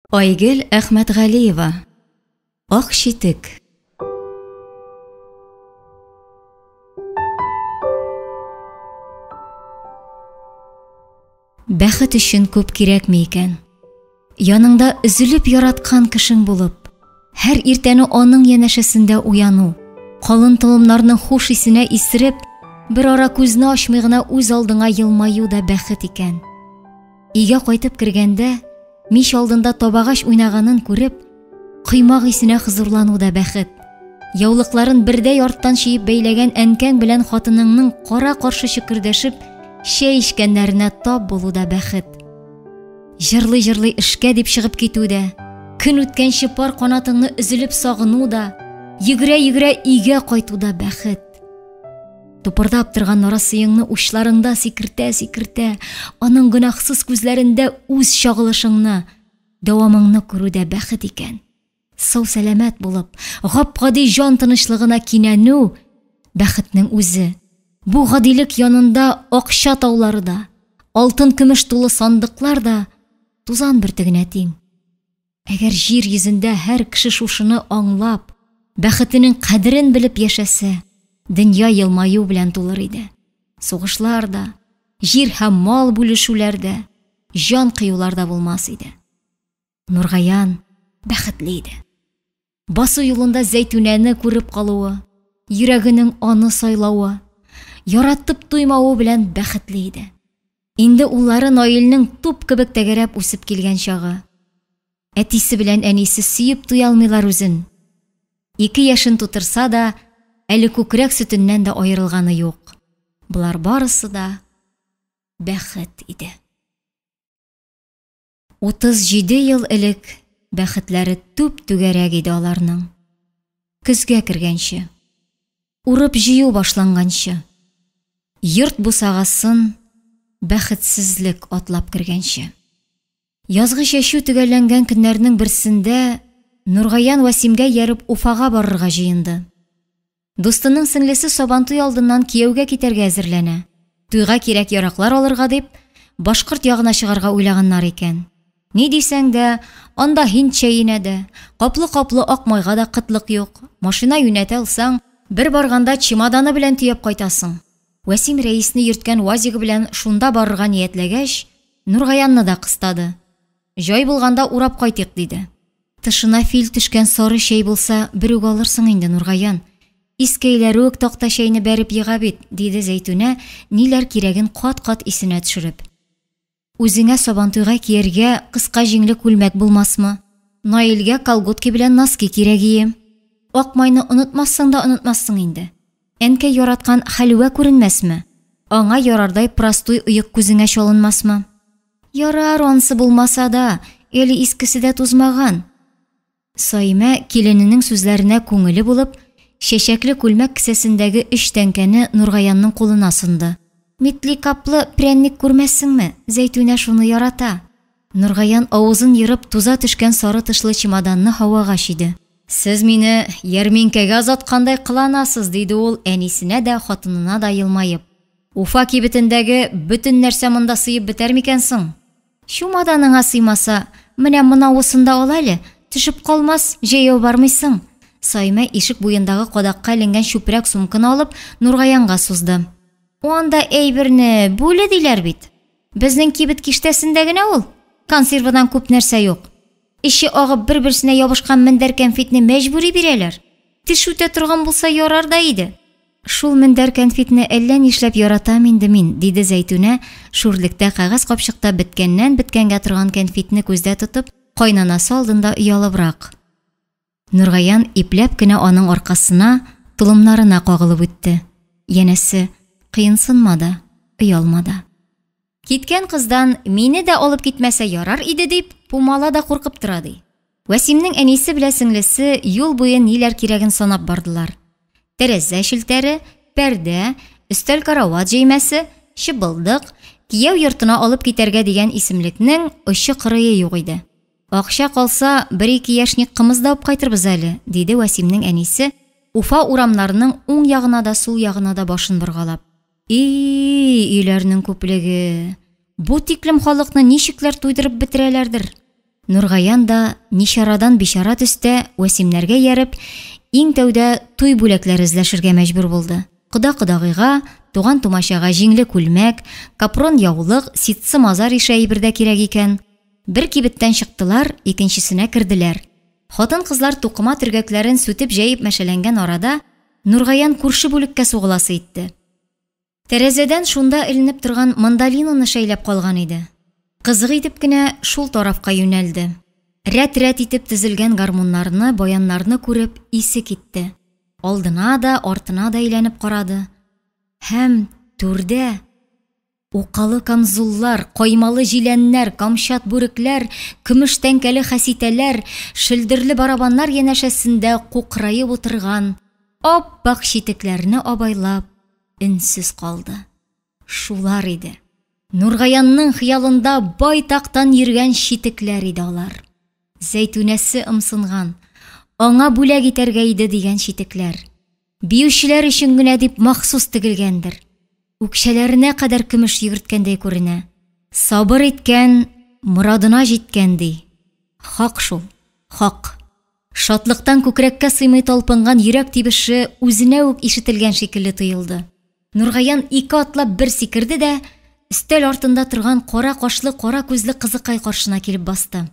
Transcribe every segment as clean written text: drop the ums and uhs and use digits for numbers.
Айгөл Әхмәтгалиева. Ак читек. Бәхет өчен күп кирәкми икән. Яныңда өзелеп яраткан кешең булып, һәр иртәне аның янәшәсендә уяну, калын толымнарның хуш исенә исереп, бер ара күзне ачмый гына үз алдыңа елмаю да бәхет икән. Өйгә кайтып кергәндә, мич алдында табагач уйнаганын күреп, коймак исенә хозурлану да бәхет. Яулыкларын бердәй арттан чөеп бәйләгән әнкәң белән хатыныңның кара-каршы чөкердәшеп чәй эчкәннәренә тап булу да бәхет. Җырлый-җырлый эшкә дип чыгып китү дә, көн үткәнче пар канатыңны өзелеп сагыну да, йөгерә-йөгерә өйгә кайту да бәхет. Тупырдап торган нарасыеңны учларыңда сикертә-сикертә, аның гөнаһсыз күзләрендә үз чагылышыңны, дәвамыңны күрү дә бәхет икән. Сау-сәламәт булып, гап-гади җан тынычлыгына кинәнү бәхетнең үзе. Бу гадилек янында акча таулары да, алтын-көмеш тулы сандыклар да тузан бөртегенә тиң. Әгәр җир йөзендә һәр кеше шушыны аңлап, бәхетенең кадерен белеп яшәсә, дөнья елмаю белән тулыр иде. Сугышлар да, җир һәм мал бүлешүләр дә, җан кыюлар да булмас иде. Нургаян бәхетле иде. Басу юлында Зәйтүнәне күреп калуы, йөрәгенең аны сайлавы, яратып туймавы белән бәхетле иде. Инде уллары Наилнең туп кебек тәгәрәп үсеп килгән чагы. Әтисе белән әнисе сөеп туя алмыйлар үзен. Ике яшен тутырса да, әле күкрәк сөтеннән дә аерылганы юк. Болар барысы да бәхет иде. 37 ел элек бәхетләре түп-түгәрәк иде аларның. Көзгә кергәнче. Урып-җыю башланганчы. Йорт бусагасын бәхетсезлек атлап кергәнче. Язгы чәчү төгәлләнгән көннәрнең берсендә Нургаян Вәсимгә ияреп Уфага барырга җыенды. Дустының сеңлесе Сабантуй алдыннан кияүгә китәргә әзерләнә. Туйга кирәк-яраклар алырга дип, башкорт ягына чыгарга уйлаганнар икән. Ни дисәң дә, анда һинд чәенә дә, каплы-каплы ак майга да кытлык юк. Машина юнәтә алсаң, бер барганда чемоданы белән төяп кайтасың. Вәсим рәисне йөрткән УАЗигы белән шунда барырга ниятләгәч, Нургаянны да кыстады. Җай булганда урап кайтыйк, диде. Тышына фил төшкән сары чәй булса, бер үк алырсың инде, Нургаян. Искәйләре үк такта чәйне бәреп ега бит, диде Зәйтүнә, ниләр кирәген кат-кат исенә төшереп. Үзеңә Сабантуйга кияргә кыска җиңле күлмәк булмасмы? Наилгә колготки белән носки кирәгие. Ак майны онытмассың да онытмассың инде. Әнкәй яраткан хәлвә күренмәсме? Аңа ярардай простуй оек күзеңә чалынмасмы? Ярар, ансы булмаса да, әле искесе дә тузмаган. Саимә, килененең сүзләренә күңеле булып, чәчәкле күлмәк кесәсендәге өч тәңкәне Нургаянның кулына сонды. Метликаплы прәннек күрмәссеңме, Зәйтүнә шуны ярата. Нургаян авызын ерып, туза төшкән сары тышлы чемоданны һавага чөйде. Сез мине ярминкәгә озаткандай кыланасыз, диде ул, әнисенә дә, хатынына да елмаеп. Уфа кибетендәге бөтен нәрсә монда сыеп бетәр микән соң? Чумаданыңа сыймаса, менә монавысын да ал әле, төшеп калмас, җәяү бармыйсың. Саимә ишек буендагы кадакка эленгән чүпрәк сумканы алып, Нургаянга сузды. Анда әйберне бүле диләр бит. Безнең кибет киштәсендә генә ул. Консервадан күп нәрсә юк. Эче агып бер-берсенә ябышкан мендәр кәнфитне мәҗбүри бирәләр. Теш үтә торган булса ярар да иде. Шул мендәр кәнфитне әллә нишләп яратам инде мин, диде Зәйтүнә, шүрлектә кәгазь капчыкта беткәннән-беткәнгә торган кәнфитне күздә тотып, кайнанасы алдында оялыбрак. Нургаян ипләп кенә аның аркасына, толымнарына кагылып үтте. Янәсе, кыенсынма да, оялма да. Киткән кыздан мине дә алып китмәсә ярар иде дип, пумала да куркып тора ди. Вәсимнең әнисе белән сеңлесе юл буе ниләр кирәген санап бардылар. Тәрәзә челтәре, пәрдә, өстәл-карават җәймәсе, чыбылдык, кияү йортына алып китәргә дигән исемлекнең очы-кырые юк иде. Акча калса, бер-ике яшник кымыз да алып кайтырбыз әле, диде Вәсимнең әнисе, Уфа урамнарының уң ягына да, сул ягына да башын боргалап. И-и, өйләрнең күплеге! Бу тиклем халыкны ничекләр туйдырып бетерәләрдер? Нургаян да, ничарадан бичара төстә, Вәсимнәргә ияреп, иң тәүдә туй бүләкләре эзләшергә мәҗбүр булды. Кода-кодагыйга, туган-тумачага җиңле күлмәк, капрон яулык, ситсы-мазар ише әйбер дә кирәк икән. Бер кибеттән чыктылар, икенчесенә керделәр. Хатын-кызлар тукыма төргәкләрен сүтеп-җәеп мәшәләнгән арада, Нургаян күрше бүлеккә сугыласы итте. Тәрәзәдән шунда эленеп торган мандолинаны шәйләп калган иде. Кызык итеп кенә шул тарафка юнәлде. Рәт-рәт итеп тезелгән гармуннарны, баяннарны күреп исе китте. Алдына да, артына да әйләнеп карады. Һәм түрдә укалы камзуллар, каймалы җиләннәр, камчат бүрекләр, көмеш тәңкәле хәситәләр, шөлдерле барабаннар янәшәсендә кукраеп утырган ап-ак читекләрне абайлап, өнсез калды. Шулар иде. Нургаянның хыялында байтактан йөргән читекләр иде алар. Зәйтүнәсе ымсынган, аңа бүләк итәргә иде дигән читекләр. Биючеләр өчен генә дип махсус тегелгәндер. Үкчәләренә кадәр көмеш йөгерткәндәй күренә. Сабыр иткән, морадына җиткән, ди. Хак шул, хак. Шатлыктан күкрәккә сыймый талпынган йөрәк тибеше үзенә үк ишетелгән шикелле тоелды. Нургаян ике атлап бер сикерде дә, өстәл артында торган кара кашлы, кара күзле кызыкай каршына килеп басты.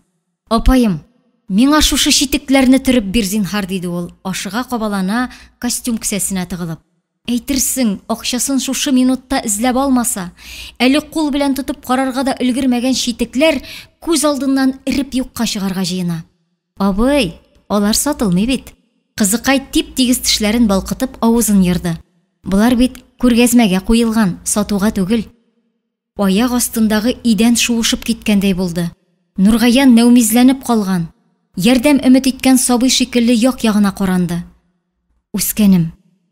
Апаем, миңа шушы читекләрне төреп бир, зинһар, диде ул, ашыга-кабалана костюм кесәсенә тыгылып. Әйтерсең, акчасын шушы минутта эзләп алмаса, әле кул белән тотып карарга да өлгермәгән читекләр күз алдыннан эреп юкка чыгарга җыена. Абый, алар сатылмый бит. Кызыкай тип-тигез тешләрен балкытып авызын ерды. Болар бит күргәзмәгә куелган, сатуга түгел. Аяк астындагы идән шуышып киткәндәй булды. Нургаян нәүмизләнеп калган, ярдәм өмет иткән сабый шикелле як-ягына каранды. Үскәнем,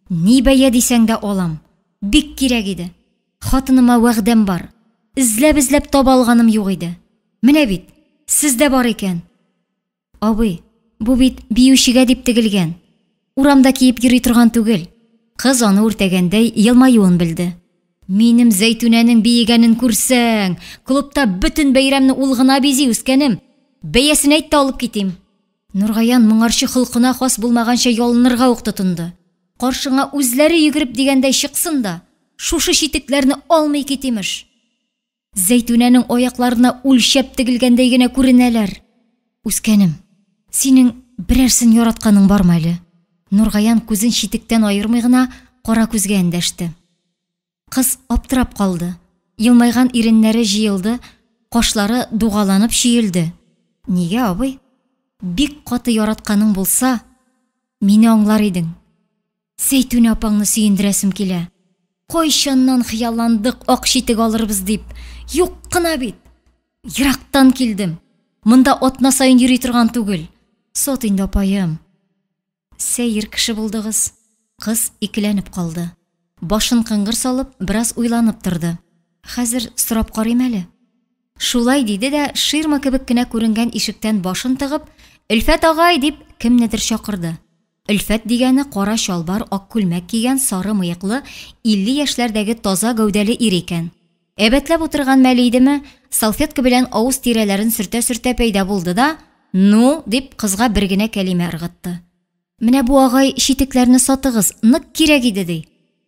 ни бәя дисәң дә алам. Бик кирәк иде. Хатыныма вәгъдәм бар. Эзләп-эзләп таба алганым юк иде. Менә бит, сездә бар икән. Абый, бу бит биючегә дип тегелгән. Урамда киеп йөри торган түгел. Кыз аны үртәгәндәй елмаюын белде. Минем Зәйтүнәнең биегәнен күрсәң, клубта бөтен бәйрәмне ул гына бизи, үскәнем. Бәясен әйт тә алып китим. Нургаян моңарчы холкына хас булмаганча ялынырга ук тотынды. Каршыңа үзләре йөгереп дигәндәй чыксын да, шушы читекләрне алмый кит, имеш. Зәйтүнәнең аякларына үлчәп тегелгәндәй генә күренәләр. Үскәнем, синең берәрсен яратканың бармы әле? Нургаян күзен читектән аермый гына кара күзгә эндәште. Кыз аптырап калды. Елмайган иреннәре җыелды, кашлары дугаланып чөелде. Нигә, абый? Бик каты яратканың булса, мине аңлар идең. Зәйтүнә апаңны сөендерәсем килә. Кайчаннан хыялландык ак читек алырбыз дип. Юк кына бит. Ерактан килдем. Монда атна саен йөри торган түгел. Сат инде, апаем. Сәер кеше булдыгыз. Кыз икеләнеп калды. Башын кыңгыр салып, бераз уйланып торды. Хәзер сорап карыйм әле. Шулай диде дә, ширма кебек кенә күренгән ишектән башын тыгып, Өлфәт агай! дип, кемнедер чакырды. Өлфәт дигәне кара чалбар, ак күлмәк кигән, сары мыеклы, 50 яшьләрдәге таза гәүдәле ир икән. Әйбәтләп утырган мәле идеме, салфетка белән авыз тирәләрен сөртә-сөртә пәйда булды да, Ну? дип, кызга бер генә кәлимә ыргытты. Менә бу агай читекләрне сатыгыз, нык кирәк иде, ди.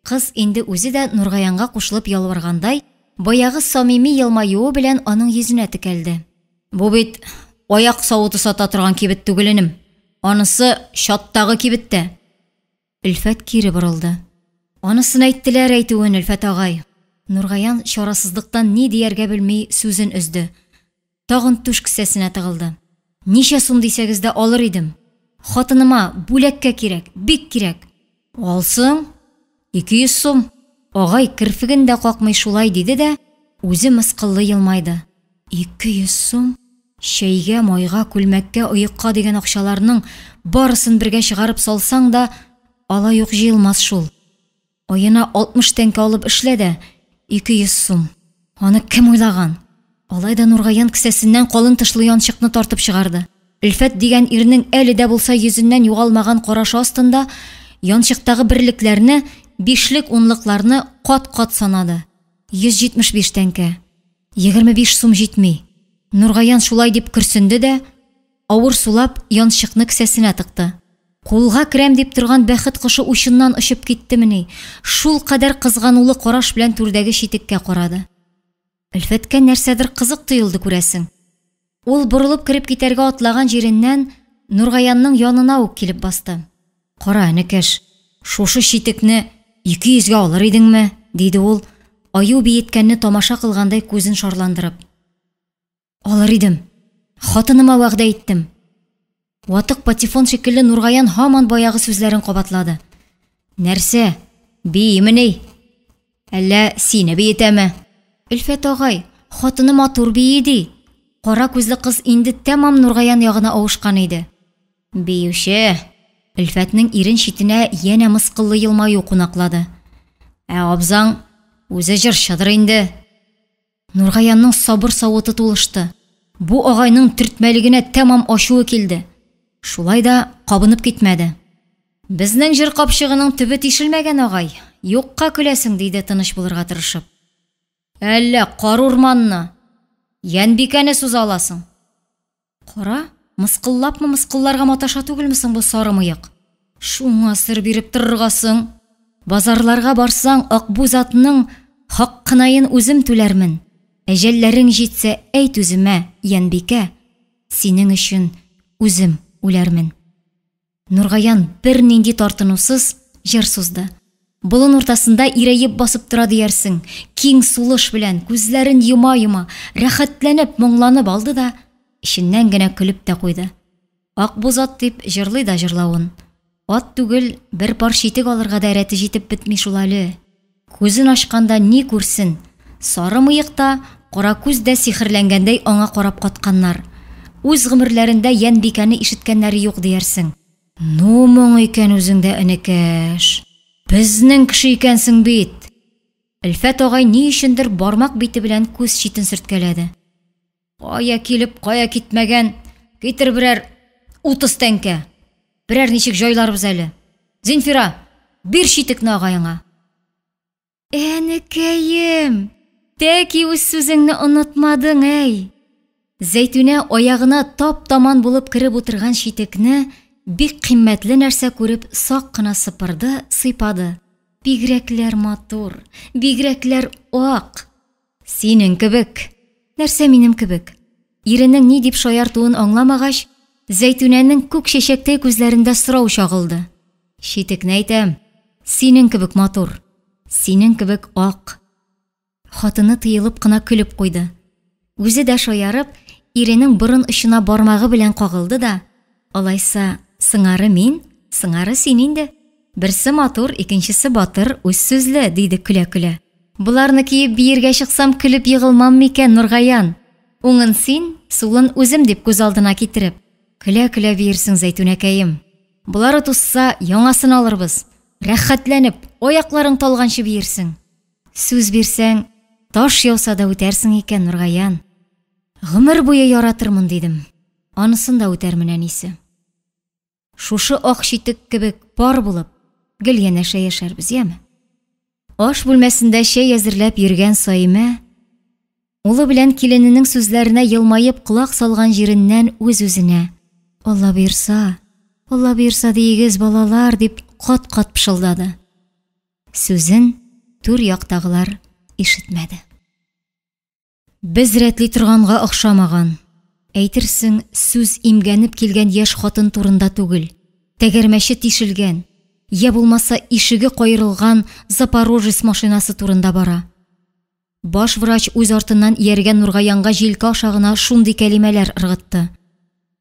Кыз инде үзе дә Нургаянга кушылып ялваргандай, баягы самими елмаюы белән аның йөзенә текәлде. Бу бит аяк савыты сата торган кибет түгел, энем. Анысы чаттагы кибеттә. Өлфәт кире борылды. Анысын әйттеләр әйтүен, Өлфәт агай. Нургаян чарасызлыктан ни дияргә белми сүзен өзде. Тагын түш кесәсенә тыгылды. Ничә сум дисәгез дә алыр идем. Хатыныма бүләккә кирәк, бик кирәк. Алсың, 200 сум. Агай керфеген дә какмый шулай диде дә, үзе мыскыллы елмайды. 200 сум? Чәйгә, майга, күлмәккә, оекка дигән акчаларның барысын бергә чыгарып салсаң да, алай ук җыелмас шул. Аена 60 тәңкә алып эшлә дә, 200 сум. Аны кем уйлаган? Алай да Нургаян кесәсеннән калын тышлы янчыкны тартып чыгарды. Өлфәт дигән ирнең әле дә булса йөзеннән югалмаган карашы астында янчыктагы берлекләрне, бишлек-унлыкларны кат-кат санады. 175 тәңкә. 25 сум җитми. Нургаян шулай дип көрсенде дә, авыр сулап, янчыкны кесәсенә тыкты. Кулга керәм дип торган бәхет кошы учыннан очып киттемени, шулкадәр кызганулы караш белән түрдәге читеккә карады. Өлфәткә нәрсәдер кызык тоелды, күрәсең. Ул борылып кереп китәргә атлаган җиреннән Нургаянның янына ук килеп басты. Кара, энекәш, шушы читекне 200гә алыр идеңме? диде ул, аю биеткәнне тамаша кылгандай күзен шарландырып. Алыр идем. Хатыныма вәгъдә иттем. Ватык патефон шикелле Нургаян һаман баягы сүзләрен кабатлады. Нәрсә? Биимени? Әллә сине биетәме? Өлфәт агай, хатыны матур бии ди. Кара күзле кыз инде тәмам Нургаян ягына авышкан иде. Биюче! Өлфәтнең ирен читенә янә мыскыллы елмаю кунаклады. Ә абзаң үзе җырчыдыр инде. Нургаянның сабыр савыты тулышты. Бу агайның төртмәлегенә тәмам ачуы килде. Шулай да кабынып китмәде. Безнең җыр капчыгының төбе тишелмәгән, агай. Юкка көләсең, диде тыныч булырга тырышып. Әллә карурманны, Йәнбикәне суза аласың. Кара, мыскыллапмы мыскылларга маташа түгелме соң бу сары мыек? Шуңа сер биреп торырга соң. Базарларга барсаң, акбүз атның хаккынаен үзем түләрмен. Әҗәлләрең җитсә, әйт үземә, Йәнбикә, синең өчен үзем үләрмен. Нургаян бернинди тартынусыз җыр сузды. Болын уртасында ирәеп басып тора диярсең, киң сулыш белән, күзләрен йома-йома, рәхәтләнеп, моңланып алды да, эченнән генә көлеп тә куйды. Акбүз ат дип җырлый да җырлавын. Ат түгел, бер пар читек алырга да рәте җитеп бетми шул әле. Күзен ачканда ни күрсен, сары мыек та, кара күз дә сихерләнгәндәй аңа карап катканнар. Үз гомерләрендә Йәнбикәне ишеткәннәре юк диярсең. Ну моң икән үзеңдә, энекәш. Безнең кеше икәнсең бит. Өлфәт агай ни өчендер бармак бите белән күз читен сөрткәләде. Кая килеп, кая китмәгән, китер берәр 30 тәңкә. Берәр ничек җайларбыз әле. Зинфира, бир читекне агаеңа. Әнекәем, тәки үз сүзеңне онытмадың, әй. Зәйтүнә аягына тап-таман булып кереп утырган читекне бик кыйммәтле нәрсә күреп сак кына сыпырды, сыйпады. Бигрәкләр матур, бигрәкләр ак. Синең кебек. Нәрсә минем кебек? Иренең ни дип шаяртуын аңламагач, Зәйтүнәнең күк чәчәктәй күзләрендә сорау чагылды. Читекне әйтәм, синең кебек матур, синең кебек ак. Хатыны тыелып кына көлеп куйды. Үзе дә шаярып, иренең борын очына бармагы белән кагылды да, Алайса, сыңары мин, сыңары син инде. Берсе матур, икенчесе батыр, үз сүзле, диде көлә-көлә. Боларны киеп биергә чыксам, көлеп егылмам микән, Нургаян? Уңын син, сулын үзем дип күз алдына китереп. Көлә-көлә биерсең, Зәйтүнәкәем. Болары тузса, яңасын алырбыз. Рәхәтләнеп, аякларың талганчы биерсең. Сүз бирсәң, таш яуса да үтәрсең икән, Нургаян. Гомер буе яратырмын, дидем. Анысын да үтәрмен, әнисе. Шушы ак читек кебек пар булып, гел янәшә яшәрбез, яме? Аш бүлмәсендә чәй әзерләп йөргән Саимә, улы белән килененең сүзләренә елмаеп колак салган җиреннән үз-үзенә, Алла боерса, Алла боерса диегез, балалар, дип кат-кат пышылдады. Сүзен түр яктагылар ишетмәде. Без рәтли торганга охшамаган. Әйтерсең, сүз имгәнеп килгән яшь хатын турында түгел, тәгәрмәче тишелгән, йә булмаса ишеге каерылган Запорожец машинасы турында бара. Баш врач үз артыннан ияргән Нургаянга җилкә аша гына шундый кәлимәләр ыргытты.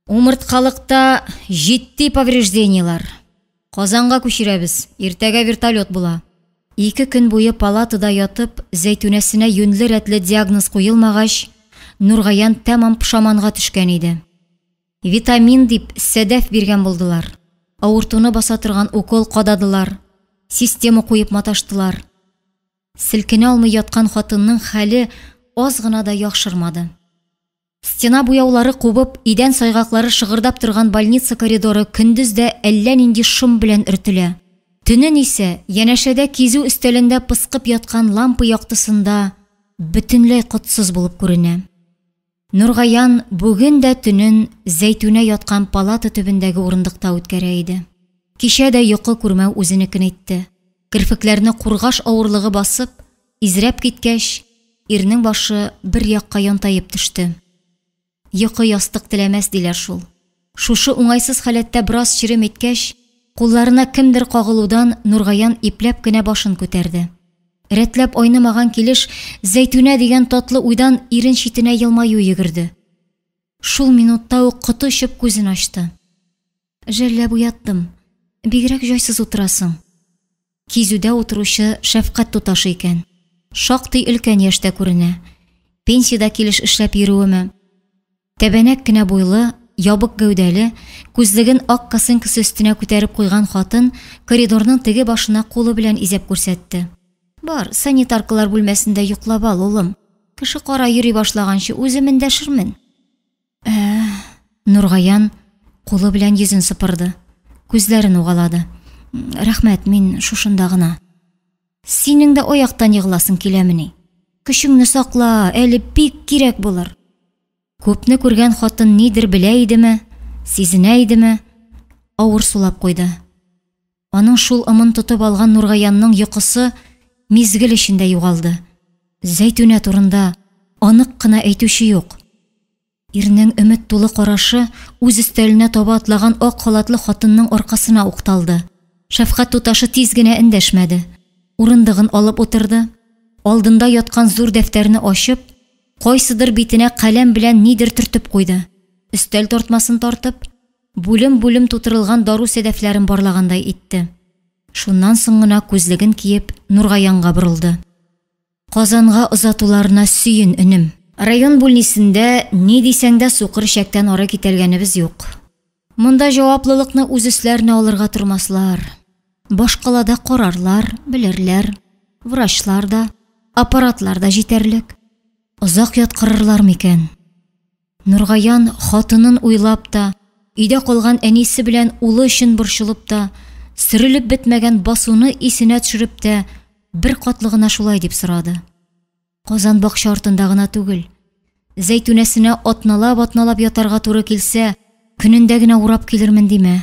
Умырткалыкта җитди повреждениеләр. Казанга күчерәбез, иртәгә вертолет була. Ике көн буе палатада ятып, Зәйтүнәсенә юньле-рәтле диагноз куелмагач, Нургаян тәмам пошаманга төшкән иде. Витамин дип, сәдәф биргән булдылар, авыртуны баса торган укол кададылар, система куеп маташтылар. Селкенә алмый яткан хатынның хәле аз гына да яхшырмады. Стена буяулары кубып, идән сайгаклары шыгырдап торган больница коридоры көндез дә әллә нинди шом белән өртелә. Төнен исә, янәшәдә кизү өстәлендә пыскып яткан лампа яктысында бөтенләй котсыз булып күренә. Нургаян бүген дә төнен Зәйтүнә яткан палата төбендәге урындыкта үткәрә иде. Кичә дә йокы күрмәү үзенекен итте. Керфекләрне кургаш авырлыгы басып, изрәп киткәч, ирнең башы бер якка янтаеп төште. Йокы ястык теләмәс диләр шул. Шушы уңайсыз халәттә бераз черем иткәч, кулларына кемдер кагылудан Нургаян ипләп кенә башын күтәрде. Рәтләп айнымаган килеш Зәйтүнә дигән татлы уйдан ирен читенә елмаю йөгерде. Шул минутта ук коты очып күзен ачты. Жәлләп уяттым. Бигрәк җайсыз утырасың. Кизүдә утыручы шәфкать туташы икән. Шактый өлкән яшьтә күренә. Пенсиядә килеш эшләп йөрүеме? Тәбәнәк кенә буйлы, ябык гәүдәле, күзлеген ак косынкасы өстенә күтәреп куйган хатын коридорның теге башына кулы белән изәп күрсәтте. Бар, санитаркалар бүлмәсендә йоклап ал, улым. Кеше кара йөри башлаганчы үзем эндәшермен. Ә, Нургаян кулы белән йөзен сыпырды, күзләрен угалады. Рәхмәт, мин шушында гына. Синең дә аяктан егыласың киләмени? Көчеңне сакла, әле бик кирәк булыр. Күпне күргән хатын нидер белә идеме, сизенә идеме, авыр сулап куйды. Аның шул ымын тотып алган Нургаянның йокысы мизгел эчендә югалды. Зәйтүнә турында анык кына әйтүче юк. Ирнең өмет тулы карашы үз өстәленә таба атлаган ак халатлы хатынның аркасына укталды. Шәфкать туташы тиз генә эндәшмәде. Урындыгын алып утырды. Алдында яткан зур дәфтәрне ачып, кайсыдыр битенә каләм белән нидер төртеп куйды. Өстәл тартмасын тартып, бүлем-бүлем тутырылган дару сәдәфләрен барлагандай итте. Шуннан соң гына күзлеген киеп, Нургаянга борылды. Казанга озатуларына сөен, энем. Район бүлнисендә ни дисәң дә сукыр эчәктән ары китәлгәнебез юк. Монда җаваплылыкны үз өсләренә алырга тормаслар. Башкалада карарлар, белерләр. Врачлар да, аппаратлар да җитәрлек. Озак яткырырлар микән? Нургаян хатынын уйлап та, өйдә калган әнисе белән улы өчен борчылып та, сөрелеп бетмәгән басуны исенә төшереп тә, бер катлы гына шулай дип сорады. Казан бакча артында гына түгел. Зәйтүнәсенә атналап-атналап ятарга туры килсә, көнендә генә урап килермен димә.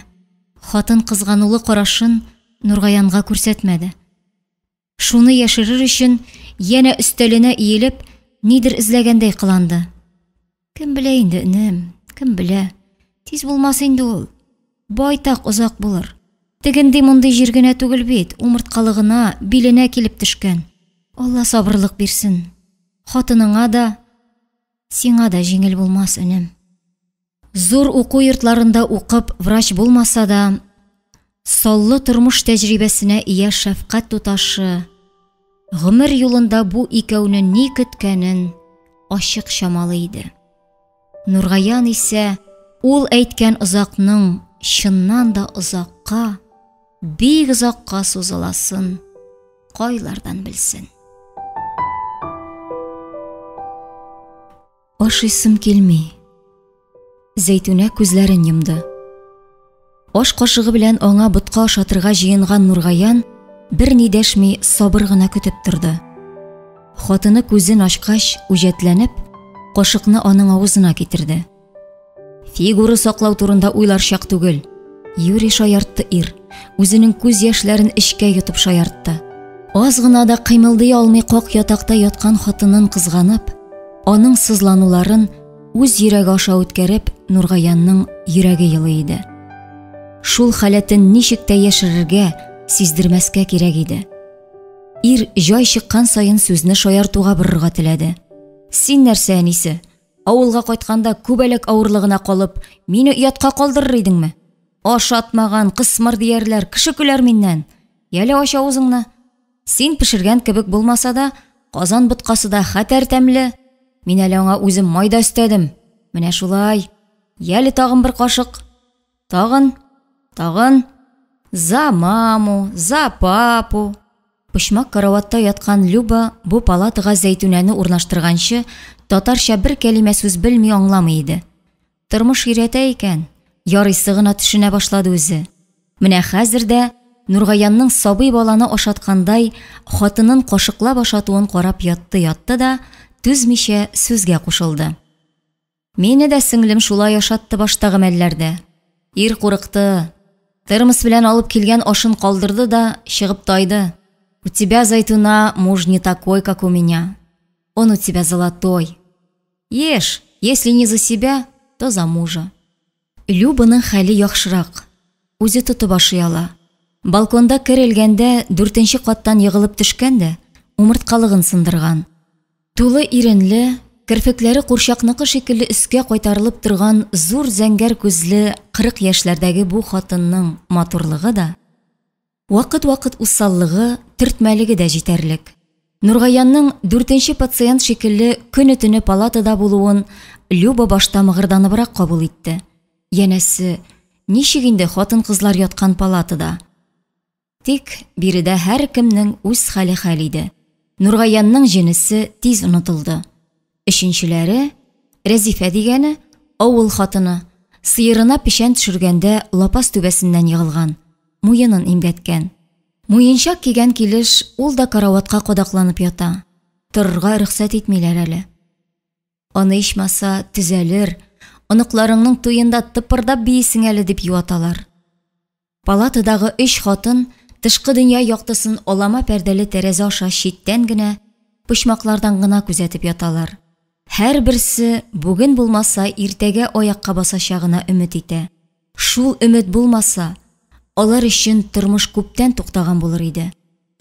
Хатын кызганулы карашын Нургаянга күрсәтмәде. Шуны яшерер өчен янә өстәленә иелеп, нидер эзләгәндәй кыланды. Кем белә инде, энем, кем белә. Тиз булмас инде ул. Байтак озак булыр. Тегенди-мондый җир генә түгел бит, умырткалыгына, биленә килеп төшкән. Алла сабырлык бирсен. Хатыныңа да, сиңа да җиңел булмас, энем. Зур уку йортларында укып врач булмаса да, саллы тормыш тәҗрибәсенә ия шәфкать туташы гомер юлында бу икәүне ни көткәнен ачык чамалый иде. Нургаян исә ул әйткән озакның чыннан да озакка, бик озакка сузыласын кайлардан белсен. Ашыйсым килми. Зәйтүнә күзләрен йомды. Аш кашыгы белән аңа ботка ашатырга җыенган Нургаян бер ни дәшми сабыр гына көтеп торды. Хатыны күзен ачкач, үҗәтләнеп, кашыкны аның авызына китерде. Фигура саклау турында уйлар чак түгел. Юри шаяртты ир. Үзенең күз яшьләрен эчкә йотып шаяртты. Аз гына да кыймылдый алмый как ятакта яткан хатынын кызганып, аның сызлануларын үз йөрәге аша үткәреп, Нургаянның йөрәге елый иде. Шул халәтен ничек тә яшерергә, сиздермәскә кирәк иде. Ир җай чыккан саен сүзне шаяртуга борырга теләде. Син нәрсә, әнисе? Авылга кайтканда күбәләк авырлыгына калып, мине оятка калдырыр идеңме? Ашатмаган, кысмыр диярләр, кеше көләр миннән. Яле ач авызыңны. Син пешергән кебек булмаса да, казан боткасы да хәтәр тәмле. Мин әле аңа үзем май да өстәдем. Менә шулай. Яле тагын бер кашык. Тагын, тагын. За маму, за папу. Почмак караватта яткан Люба бу палатага Зәйтүнәне урнаштырганчы татарча бер кәлимә сүз белми аңламый иде. Тормыш өйрәтә икән, ярыйсы гына төшенә башлады үзе. Менә хәзер дә Нургаянның сабый баланы ашаткандай хатынын кашыклап ашатуын карап ятты-ятты да, түзмичә сүзгә кушылды. Мине дә сеңлем шулай ашатты баштагы мәлләрдә. Ир курыкты. Термос белән алып килгән ашын калдырды да чыгып тайды. У тебя, Зайтуна, муж не такой, как у меня. Он у тебя золотой. Ешь, если не за себя, то за мужа. Любаның хәле яхшырак. Үзе тотып ашый ала. Балконда кер элгәндә дүртенче каттан егылып төшкән дә, умырткалыгын сындырган. Тулы иренле, керфекләре курчакныкы шикелле өскә кайтарылып торган зур зәңгәр күзле 40 яшьләрдәге бу хатынның матурлыгы да, вакыт-вакыт усаллыгы, төртмәлеге дә җитәрлек. Нургаянның дүртенче пациент шикелле көне-төне палатада булуын Люба башта мыгырданыбрак кабул итте. Янәсе, ничек инде хатын-кызлар яткан палатада? Тик биредә һәркемнең үз хәле хәл иде. Нургаянның җенесе тиз онытылды. Өченчеләре, Рәзифә дигәне, авыл хатыны, сыерына печән төшергәндә лапас түбәсеннән егылган, муенын имгәткән. Муенчак кигән килеш ул да караватка кадакланып ята. Торырга рөхсәт итмиләр әле. Аны ичмаса төзәлер, оныкларыңның туенда тыпырдап биисең әле дип юаталар. Палатадагы өч хатын тышкы дөнья яктысын алама пәрдәле тәрәзә аша читтән генә, почмаклардан гына күзәтеп яталар. Һәрберсе бүген булмаса иртәгә аякка басачагына өмет итә. Шул өмет булмаса, алар өчен тормыш күптән туктаган булыр иде.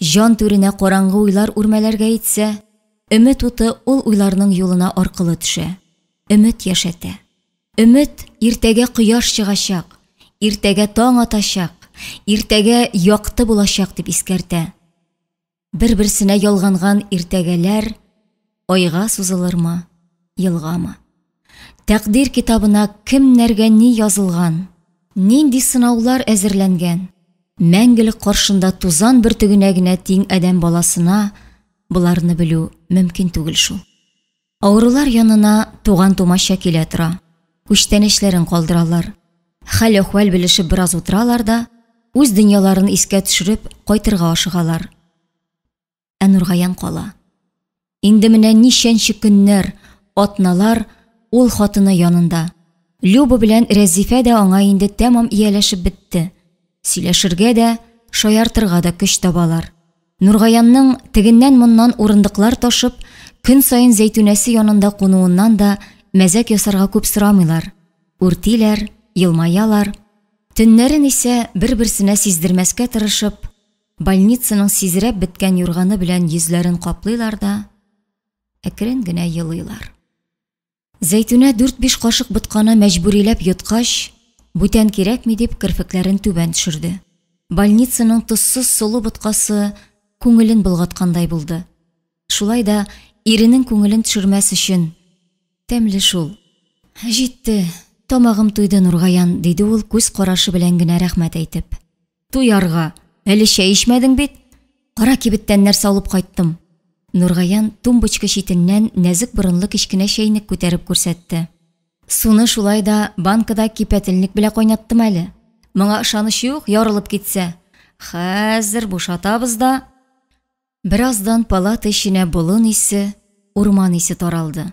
Җан түренә караңгы уйлар үрмәләргә итсә, өмет уты ул уйларның юлына аркылы төшә. Өмет яшәтә. Өмет иртәгә кояш чыгачак, иртәгә таң атачак, иртәгә якты булачак дип искәртә. Бер-берсенә ялганган иртәгәләр айга сузылырмы, елгамы? Тәкъдир китабына кемнәргә ни язылган, нинди сынаулар әзерләнгән, мәңгелек каршында тузан бөртегенә генә тиң адәм баласына боларны белү мөмкин түгел шул. Авырулар янына туган-тумача килә тора. Күчтәнәчләрен калдыралар. Хәл-әхвәл белешеп бераз утыралар да, үз дөньяларын искә төшереп, кайтырга ашыгалар. Ә Нургаян кала. Инде менә ничәнче көннәр, атналар ул хатыны янында. Люба белән Рәзифә дә аңа инде тәмам ияләшеп бетте. Сөйләшергә дә, шаяртырга да көч табалар. Нургаянның тегеннән-моннан урындыклар ташып, көн саен Зәйтүнәсе янында кунуыннан да мәзәк ясарга күп сорамыйлар. Үртиләр, елмаялар. Төннәрен исә бер-берсенә сиздермәскә тырышып, больницаның сизрәп беткән юрганы белән йөзләрен каплыйлар да, әкрен генә елыйлар. Зәйтүнә дүрт-биш кашык ботканы мәҗбүриләп йоткач, бүтән кирәкми дип керфекләрен түбән төшерде. Больницаның тозсыз солы боткасы күңелен болгаткандай булды. Шулай да иренең күңелен төшермәс өчен, Тәмле шул. Җитте, тамагым туйды, Нургаян, диде ул күз карашы белән генә рәхмәт әйтеп. Туярга, әле чәй эчмәдең бит. Кара кибеттән нәрсә алып кайттым. Нургаян тумбочка читеннән нәзек борынлы кечкенә чәйнек күтәреп күрсәтте. Суны шулай да банкада кипятильник белән кайнаттым әле. Моңа ышаныч юк, ярылып китсә. Хәзер бушатабыз да. Бераздан палата эченә болын исе, урман исе таралды.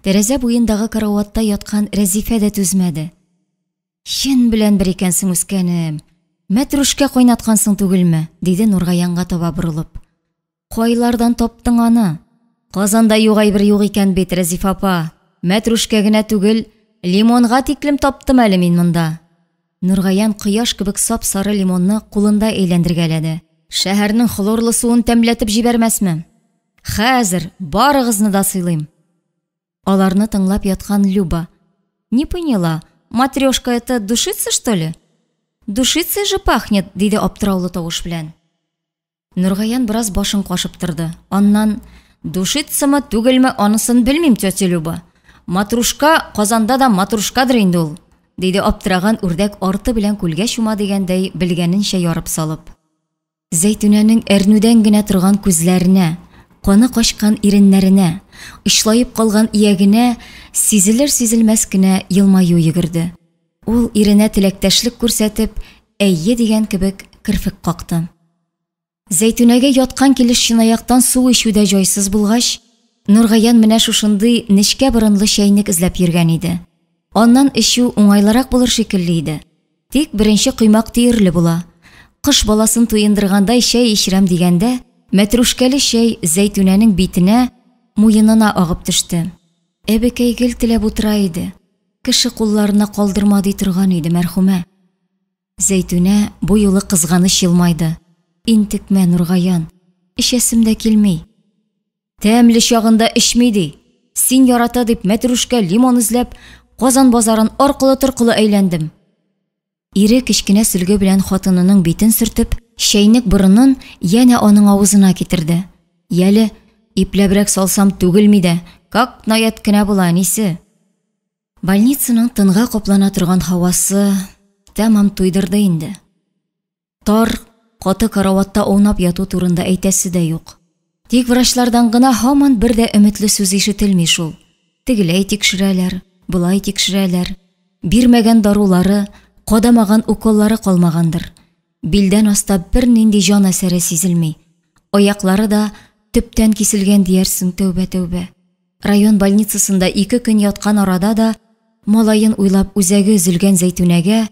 Тәрәзә буендагы караватта яткан Рәзифә дә түзмәде. Чын белән бер икәнсең, үскәнем. Мәтрүшкә кайнаткансың түгелме? диде Нургаянга таба борылып. Кайлардан таптың аны? Казанда юк әйбер юк икән бит, Рәзифә апа. Мәтрүшкә генә түгел, лимонга тиклем таптым әле мин монда. Нургаян кояш кебек сап-сары лимонны кулында әйләндергәләде. Шәһәрнең хлорлы суын тәмләтеп җибәрмәсме? Хәзер барыгызны да сыйлыйм. Аларны тыңлап яткан Люба. Не поняла, матрешка это душица, что ли? Душицей же пахнет, диде аптыраулы тавыш белән. Нургаян бераз башын кашып торды. Аннан, душицамы, түгелме, анысын белмим, тетя Люба. Матрушка Казанда да матрушкадыр инде ул, диде аптыраган үрдәк арты белән күлгә чума дигәндәй белгәненчә ярып салып. Зәйтүнәнең әрнүдән генә торган күзләренә, каны качкан иреннәренә, очлаеп калган иягенә сизелер-сизелмәс кенә елмаю йөгерде. Ул иренә теләктәшлек күрсәтеп, әйе дигән кебек керфек какты. Зәйтүнәгә яткан килеш чынаяктан су эчү дә җайсыз булгач, Нургаян менә шушындый нечкә борынлы чәйнек эзләп йөргән иде. Аннан эчү уңайлырак булыр шикелле иде. Тик беренче коймак төерле була. Кош баласын туендыргандай чәй эчерәм дигәндә, мәтрүшкәле чәй Зәйтүнәнең битенә, муенына агып төште. Әбекәй гел теләп утыра иде. Кеше кулларына калдырма ди торган иде мәрхүмә. Зәйтүнә бу юлы кызганыч елмайды. Интекмә, Нургаян. Эчәсем дә килми. Тәмле чагында эчми ди. Син ярата дип мәтрүшкә, лимон эзләп, Казан базарын аркылы-торкылы әйләндем. Ире кечкенә сөлге белән хатынының битен сөртеп, чәйнек борынын янә аның авызына китерде. Яле, ипләбрәк салсам түгелми дә, как наять кенә була, әнисе. Больницаның тынга каплана торган һавасы тәмам туйдырды инде. Тар, каты караватта аунап яту турында әйтәсе дә юк. Тик врачлардан гына һаман бер дә өметле сүз ишетелми шул. Тегеләй тикшерәләр, болай тикшерәләр. Бирмәгән дарулары, кадамаган уколлары калмагандыр. Билдән аста бернинди җан әсәре сизелми. Аяклары да төптән киселгән диярсең, тәүбә-тәүбә. Район больницасында ике көн яткан арада да малаен уйлап үзәге өзелгән Зәйтүнәгә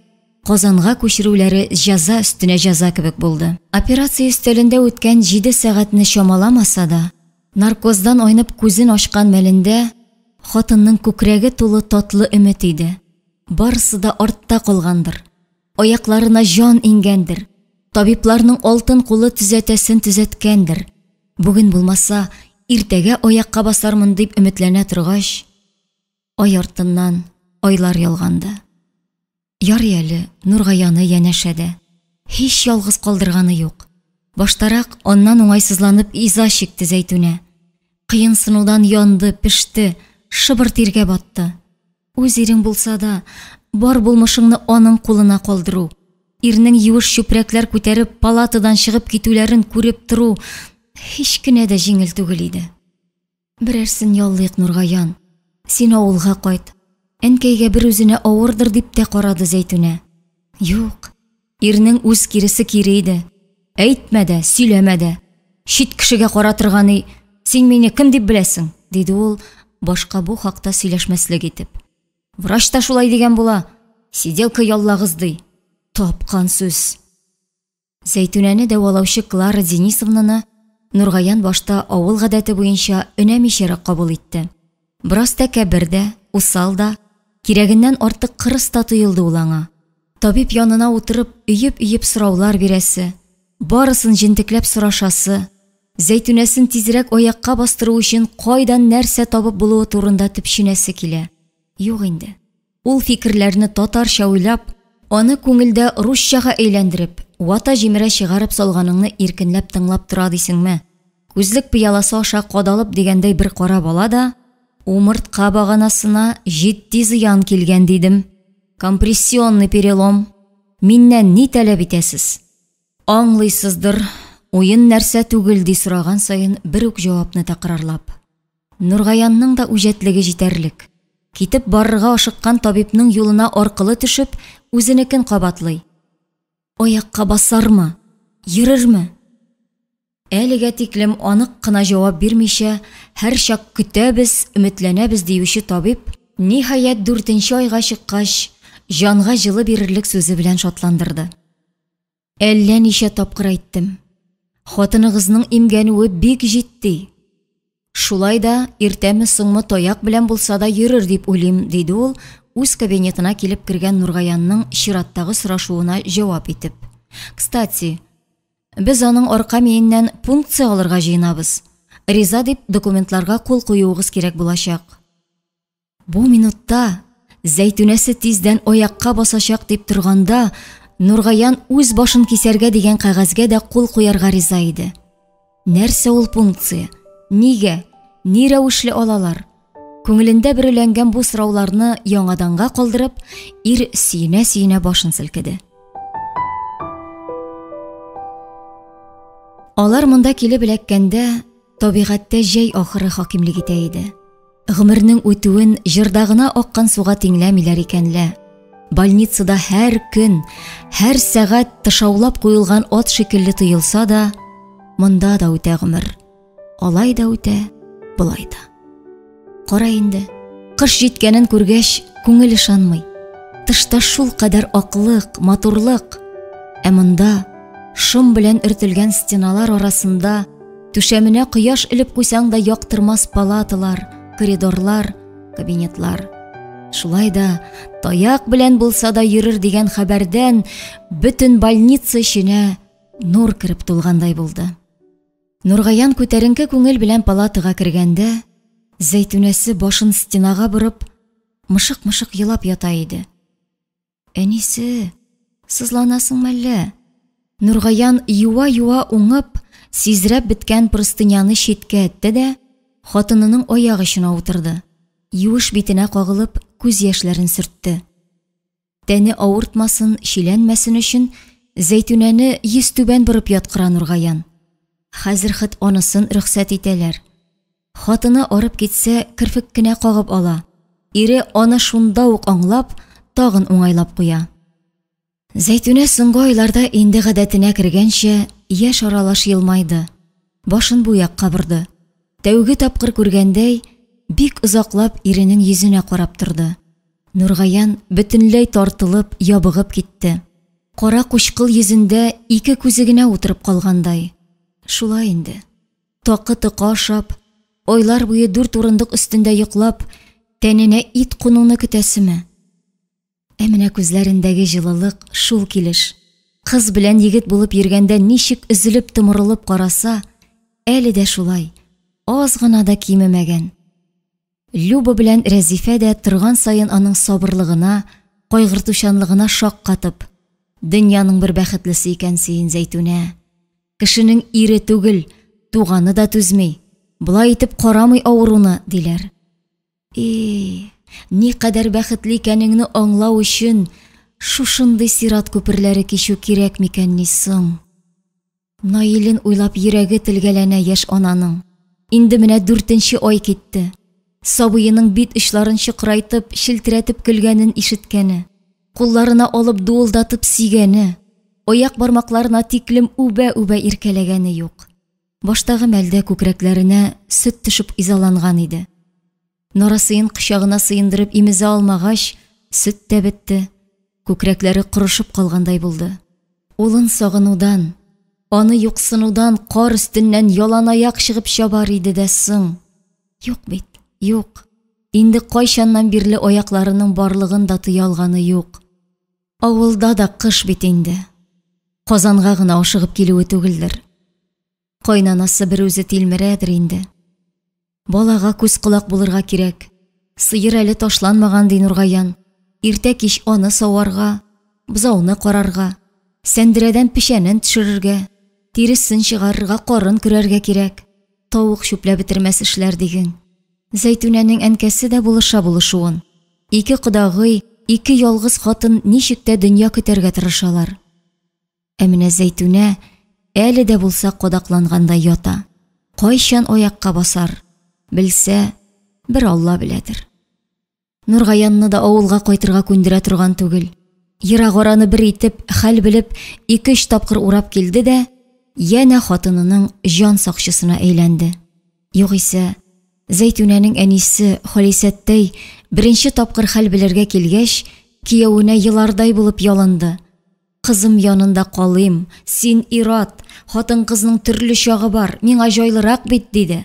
Казанга күчерүләре җәза өстенә җәза кебек булды. Операция өстәлендә үткән җиде сәгатьне чамаламаса да, наркоздан айнып күзен ачкан мәлендә хатынның күкрәге тулы татлы өмет иде. Барысы да артта калгандыр. Аякларына җан иңгәндер. Табибларның алтын кулы төзәтәсен төзәткәндер. Бүген булмаса, иртәгә аякка басармын дип өметләнә торгач, ай артыннан айлар ялганды. Ярый әле, Нургаяны янәшәдә. Һич ялгыз калдырганы юк. Баштарак аннан уңайсызланып иза чикте Зәйтүнә. Кыенсынудан янды, пеште, шыбыр тиргә батты. Үз ирең булса да, бар булмышыңны аның кулына калдыру, ирнең юеш чүпрәкләр күтәреп палатадан чыгып китүләрен күреп тору һич кенә дә җиңел түгел иде. Берәрсен яллыйк, Нургаян. Син авылга кайт. Әнкәйгә бер үзенә авырдыр дип тә карады Зәйтүнә. Юк, ирнең үз киресе кире иде. Әйтмә дә, сөйләмә дә. Чит кешегә каратырга ни, син мине кем дип беләсең? диде ул, башка бу хакта сөйләшмәслек итеп. Врач та шулай дигән була. Сиделка яллагыз ди. Тапкан сүз. Зәйтүнәне дәвалаучы Клара Денисовнаны Нургаян башта авыл гадәте буенча өнәмичәрәк кабул итте. Бераз тәкәббер дә, усал да, кирәгеннән артык кырыс та тоелды ул аңа. Табиб янына утырып, өеп-өеп сораулар бирәсе, барысын җентекләп сорашасы, Зәйтүнәсен тизрәк аякка бастыру өчен кайдан нәрсә табып булуы турында төпченәсе килә. Юк инде. Ул фикерләрне татарча уйлап, аны күңелдә русчага әйләндереп, вата-җимерә чыгарып салганыңны иркенләп тыңлап тора дисеңме? Күзлек пыяласы аша кадалып дигәндәй бер карап ала да, умыртка баганасына җитди зыян килгән дидем. Компрессионный перелом. Миннән ни таләп итәсез? Аңлыйсыздыр, уен нәрсә түгел, ди сораган саен бер үк җавапны тәкрарлап. Нургаянның да үҗәтлеге җитәрлек. Китеп барырга ашыккан табибның юлына аркылы төшеп, үзенекен кабатлый. Аякка басармы? Йөрерме? Әлегә тиклем анык кына җавап бирмичә, һәрчак көтәбез, өметләнәбез диюче табиб, ниһаять, дүртенче айга чыккач, җанга җылы бирерлек сүзе белән шатландырды. Әллә ничә тапкыр әйттем. Хатыныгызның имгәнүе бик җитди. Шулай да иртәме-соңмы таяк белән булса да йөрер дип уйлыйм, диде ул, үз кабинетына килеп кергән Нургаянның чираттагы сорашуына җавап итеп. Кстати, без аның арка миеннән пункция алырга җыенабыз. Риза дип документларга кул куюыгыз кирәк булачак. Бу минутта Зәйтүнәсе тиздән аякка басачак дип торганда, Нургаян үз башын кисәргә дигән кәгазьгә дә кул куярга риза иде. Нәрсә ул пункция? Нигә? Ни рәвешле алалар? Күңелендә бөреләнгән бу сорауларны яңаданга калдырып, ир сөенә-сөенә башын селкеде. Алар монда килеп эләккәндә, табигатьтә җәй ахыры хакимлек итә иде. Гомернең үтүен җырда гына аккан суга тиңләмиләр икән лә. Больницада һәр көн, һәр сәгать тышаулап куелган ат шикелле тоелса да, монда да үтә гомер. Алай да үтә, болай да. Кара инде, кыш җиткәнен күргәч, күңел ышанмый. Тышта шул кадәр аклык, матурлык. Ә монда шом белән өртелгән стеналар арасында түшәменә кояш элеп куйсаң да яктырмас палаталар, коридорлар, кабинетлар. Шулай да таяк белән булса да йөрер дигән хәбәрдән бөтен больница эченә нур кереп тулгандай булды. Нургаян күтәренке күңел белән палатага кергәндә, Зәйтүнәсе башын стенага борып, мышык-мышык елап ята иде. Әнисе, сызланасың мәллә? Нургаян юа-юа уңып, сизрәп беткән простыняны читкә этте дә, хатынының аяк очына утырды. Юеш битенә кагылып, күз яшьләрен сөртте. Тәне авыртмасын, чиләнмәсен өчен Зәйтүнәне йөзтүбән борып яткыра Нургаян. Хәзер хет анысын рөхсәт итәләр. Хатыны арып китсә, керфек кенә кагып ала. Ире аны шунда ук аңлап, тагын уңайлап куя. Зәйтүнә соңгы айларда инде гадәтенә кергәнчә, яшь аралаш елмайды. Башын бу якка борды. Тәүге тапкыр күргәндәй, бик озаклап иренең йөзенә карап торды. Нургаян бөтенләй тартылып, ябыгып китте. Кара кучкыл йөзендә ике күзе генә утырып калгандай. Шулай инде. Такы-токы ашап, айлар буе дүрт урындык өстендә йоклап, тәненә ит кунуны көтәсеме? Ә менә күзләрендәге җылылык шул килеш. Кыз белән егет булып йөргәндә ничек өзелеп-томырылып караса, әле дә шулай, аз гына да кимемәгән. Люба белән Рәзифә дә торган саен аның сабырлыгына, кайгыртучанлыгына шаккатып, Дөньяның бер бәхетлесе икән син, Зәйтүнә. Кешенең ире түгел, туганы да түзми. Болай итеп карамый авыруны, диләр. И, никадәр бәхетле икәнеңне аңлау өчен шушындый сират күперләре кичү кирәк микәнни соң? Наилен уйлап йөрәге телгәләнә яшь ананың. Инде менә дүртенче ай китте. Сабыеның бит очларын чокырайтып, челтерәтеп көлгәнен ишеткәне, кулларына алып дуылдатып сөйгәне, аяк бармакларына тиклем үбә-үбә иркәләгәне юк. Баштагы мәлдә күкрәкләренә сөт төшеп изаланган иде. Нарасыен кочагына сыендырып имезә алмагач, сөт тә бетте, күкрәкләре корышып калгандай булды. Улын сагынудан, аны юксынудан кар өстеннән яланаяк чыгып чабар иде дә соң. Юк бит, юк. Инде кайчаннан бирле аякларының барлыгын да тоя алганы юк. Авылда да кыш бит инде. Казанга гына ашыгып килүе түгелдер. Кайнанасы берүзе тилмерәдер инде. Балага күз-колак булырга кирәк. Сыер әле ташланмаган, ди Нургаян. Иртә-кич аны саварга, бозауны карарга, сәндерәдән печәнен төшерергә, тиресен чыгарырга, карын көрәргә кирәк. Тавык чүпләп бетермәс эшләр диген. Зәйтүнәнең әнкәсе дә булыша булышуын. Ике кодагый, ике ялгыз хатын ничек тә дөнья көтәргә тырышалар. Ә менә Зәйтүнә әле дә булса кадаклангандай ята. Кайчан аякка басар? Белсә, бер Алла беләдер. Нургаянны да авылга кайтырга күндерә торган түгел. Ерак араны бер итеп, хәл белеп, ике-өч тапкыр урап килде дә, янә хатынының җан сакчысына әйләнде. Югыйсә, Зәйтүнәнең әнисе Халисәттәй беренче тапкыр хәл белергә килгәч, киявенә елардай булып ялынды. Кызым янында калыйм, син ир-ат, хатын-кызның төрле чагы бар, миңа җайлырак бит, диде.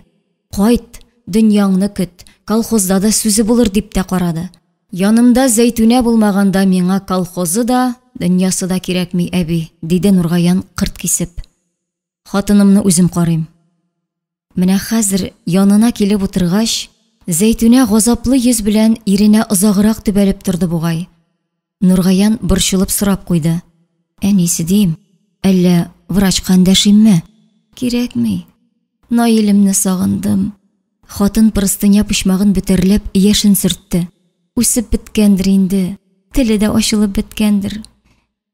Кайт, дөньяңны көт, колхозда да сүзе булыр, дип тә карады. Янымда Зәйтүнә булмаганда миңа колхозы да, дөньясы да кирәкми, әби, диде Нургаян кырт кисеп. Хатынымны үзем карыйм. Менә хәзер янына килеп утыргач, Зәйтүнә газаплы йөз белән иренә озаграк төбәлеп торды бугай. Нургаян борчылып сорап куйды. Әнисе дим, әллә врачка эндәшимме? Кирәкми. Наилемне сагындым. Хатын простыня почмагын бөтәрләп яшен сөртте. Үсеп беткәндер инде, теле дә ачылып беткәндер.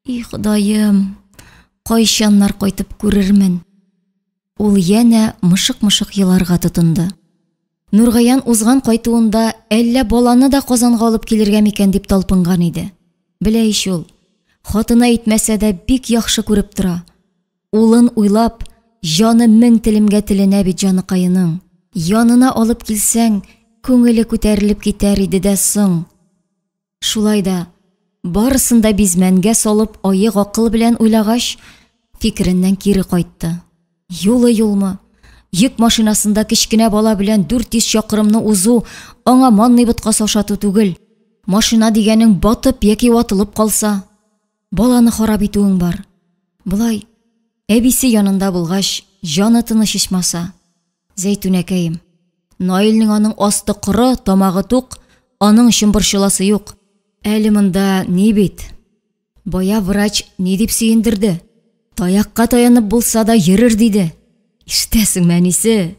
И Ходаем, кайчаннар кайтып күрермен? Ул янә мышык-мышык еларга тотынды. Нургаян узган кайтуында әллә баланы да Казанга алып килергә микән дип талпынган иде. Белә ич ул, хатыны әйтмәсә дә бик яхшы күреп тора. Улын уйлап, җаны мең телемгә теленә бит җаныкаеның. Янына алып килсәң, күңеле күтәрелеп китәр иде дә соң. Шулай да, барысын да бизмәнгә салып, аек акыл белән уйлагач, фикереннән кире кайтты. Юлы юлмы? Йөк машинасында кечкенә бала белән 400 чакрымны узу аңа манный боткасы ашату түгел. Машина дигәнең батып яки ватылып калса, баланы харап итүең бар. Болай, әбисе янында булгач, җаны тыныч ичмаса. Зәйтүнәкәем, Наилнең аның асты коры, тамагы тук, аның өчен борчыласы юк. Әле монда ни бит? Бая врач ни дип сөендерде? Таякка таянып булса да йөрер диде. Ишетәсеңме, әнисе?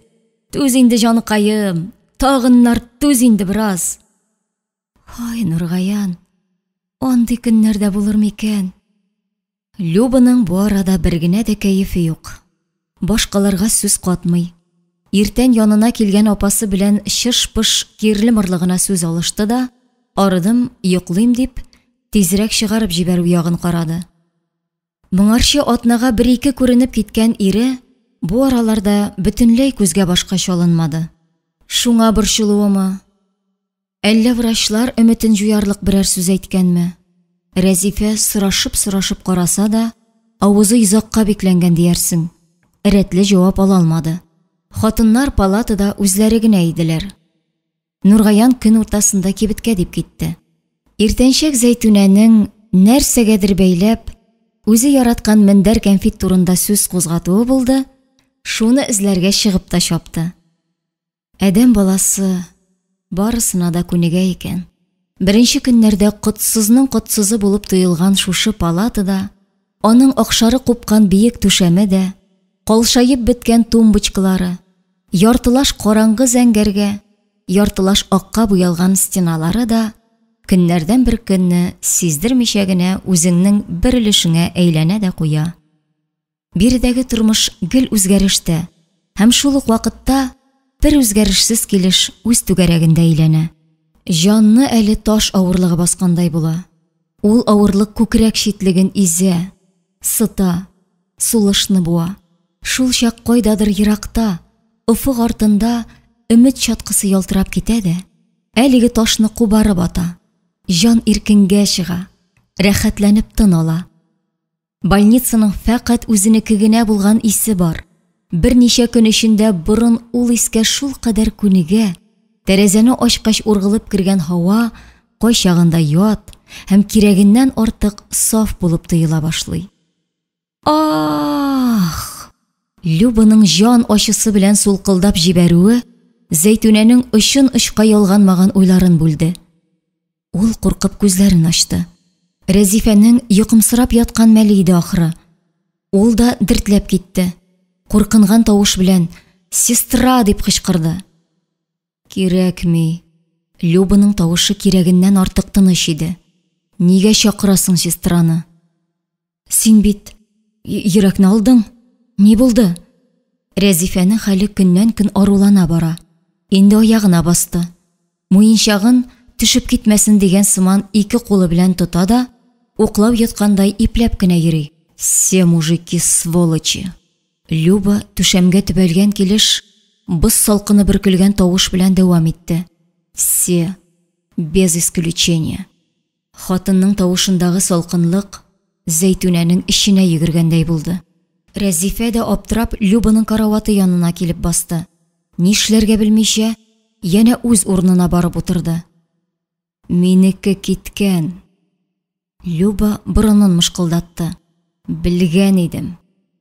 Түз инде, җаныкаем, тагыннар түз инде бераз. Һай, Нургаян, андый көннәр дә булыр микән? Любаның бу арада бер генә дә кәефе юк. Башкаларга сүз катмый. Иртән янына килгән апасы белән чыш-пыш кирле-мырлы гына сүз алышты да, арыдым, йоклыйм дип, тизрәк чыгарып җибәрү ягын карады. Моңарчы атнага бер-ике күренеп киткән ире бу араларда бөтенләй күзгә-башка чалынмады. Шуңа борчылуымы, Әллә врачлар өметен җуярлык берәр сүз әйткәнме? Рәзифә сорашып-сорашып караса да, авызы йозакка бикләнгән диярсең, рәтле җавап ала алмады. Хатыннар палатада үзләре генә иделәр. Нургаян көн уртасында кибеткә дип китте. Иртәнчәк Зәйтүнәнең нәрсәгәдер бәйләп, үзе яраткан мендәр кәнфит турында сүз кузгатуы булды, шуны эзләргә чыгып та чапты. Адәм баласы барысына да күнегә икән. Беренче көннәрдә котсызның котсызы булып тоелган шушы палатада аның акшары купкан биек түшәме дә, калшаеп беткән тумбочкалары, яртылаш караңгы зәңгәргә, яртылаш акка буялган стеналары да көннәрдән бер көнне сиздермичә генә үзеңнең бер өлешеңә әйләнә дә куя. Биредәге тормыш гел үзгәрештә һәм шул ук вакытта бер үзгәрешсез килеш үз түгәрәгендә әйләнә. Җанны әле таш авырлыгы баскандай була. Ул авырлык күкрәк читлеген изә, сыта, сулышны буа. Шул чак кайдадыр еракта, офык артында өмет чаткысы ялтырап китә дә, әлеге ташны кубарып ата. Җан иркенгә чыга, рәхәтләнеп тын ала. Больницаның фәкать үзенеке генә булган исе бар. Берничә көн эчендә борын ул искә шулкадәр күнегә, тәрәзәне ачкач ургылып кергән һава кайчагында ят һәм кирәгеннән артык саф булып тоела башлый. Ах! Любаның җан ачысы белән сулкылдап җибәрүе Зәйтүнәнең очын очка ялганмаган уйларын бүлде. Ул куркып күзләрен ачты. Рәзифәнең йокымсырап яткан мәле иде ахры. Ул да дертләп китте. Куркынган тавыш белән «Сестра!» дип кычкырды. Кирәкми. Любаның тавышы кирәгеннән артык тыныч иде. Нигә чакырасың сестраны? Син бит йөрәкне алдың. Ни булды? Рәзифәнең хәле көннән-көн арулана бара. Инде аягына басты. Муенчагын төшеп китмәсен дигән сыман ике кулы белән тота да, уклау йоткандай ипләп кенә йөри. Все мужики сволочи. Люба түшәмгә төбәлгән килеш боз салкыны бөркелгән тавыш белән дәвам итте. Все, без исключения. Хатынның тавышындагы салкынлык Зәйтүнәнең эченә йөгергәндәй булды. Рәзифә дә аптырап Любаның караваты янына килеп басты. Нишләргә белмичә, янә үз урынына барып утырды. Минеке киткән. Люба борынын мышкылдатты. Белгән идем.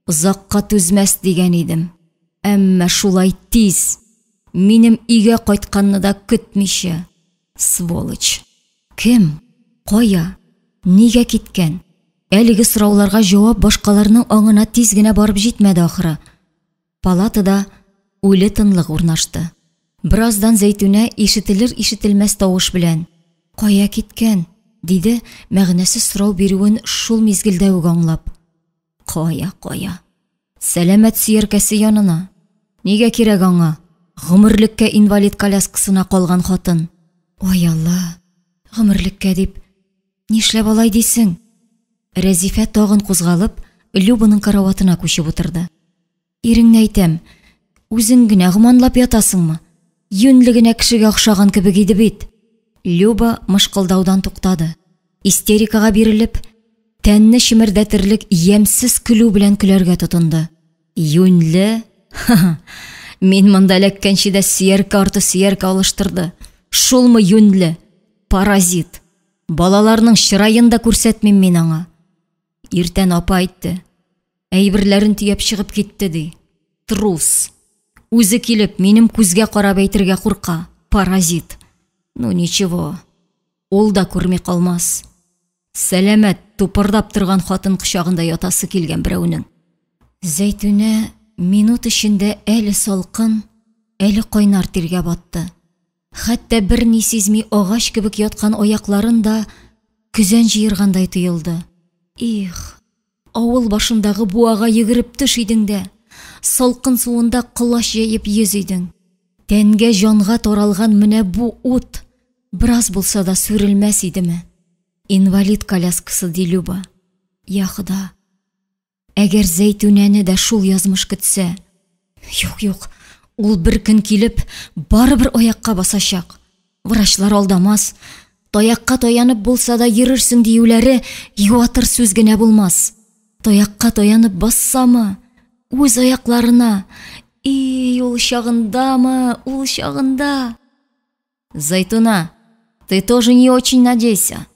Озакка түзмәс дигән идем. Әмма шулай тиз. Минем өйгә кайтканны да көтмичә. Сволочь. Кем? Кая? Нигә киткән? Әлеге сорауларга җавап башкаларның аңына тиз генә барып җитмәде ахры. Палатада үле тынлык урнашты. Бераздан Зәйтүнә ишетелер-ишетелмәс тавыш белән: "Кая киткән?" диде, мәгънәсез сорау бирүен шул мизгелдә үк аңлап. Кая, кая? Сәламәт сөяркәсе янына. Нигә кирәк аңа? Гомерлеккә инвалид коляскасына калган хатын. Ай Алла, гомерлеккә дип, нишләп алай дисең? Рәзифә тагын кузгалып, Любаның караватына күчеп утырды. Иреңне әйтәм, Үзең генә гоманлап ятасыңмы? Юньле генә кешегә охшаган кебек иде бит. Люба мышкылдаудан туктады. Истерикага бирелеп, тәнне чемердәтерлек ямьсез көлү белән көләргә тотынды. Юньле? Ха-ха. Мин монда эләккәнче дә сөяркә арты сөяркә алыштырды. Шулмы юньле? Паразит. Балаларның чыраен да күрсәтмим мин аңа. Иртән апа әйтте. Әйберләрен төяп чыгып китте, ди. Трус. Үзе килеп, минем күзгә карап әйтергә курка. Паразит. Ну ничего. Ул да күрми калмас. Сәламәт, тупырдап торган хатын кочагында ятасы килгән берәүнең. Зәйтүнә минут эчендә әле салкын, әле кайнар тиргә батты. Хәтта берни сизми агач кебек яткан аякларын да көзән җыергандай тоелды. Их, авыл башындагы буага йөгереп төш идең дә, салкын суында колач җәеп йөз идең. Тәнгә җанга таралган менә бу ут бераз булса да сүрелмәс идеме? Инвалид коляскасы, ди Люба. Я Хода, әгәр Зәйтүнәне дә шул язмыш көтсә? Юк, юк, ул бер көн килеп, барыбер аякка басачак. Врачлар алдамас, таякка таянып булса да йөрерсең диюләре юатыр сүз генә булмас. Таякка таянып бассамы, үз аякларына, и, ул чагындамы, ул чагында. Зайтуна, ты тоже не очень надейся.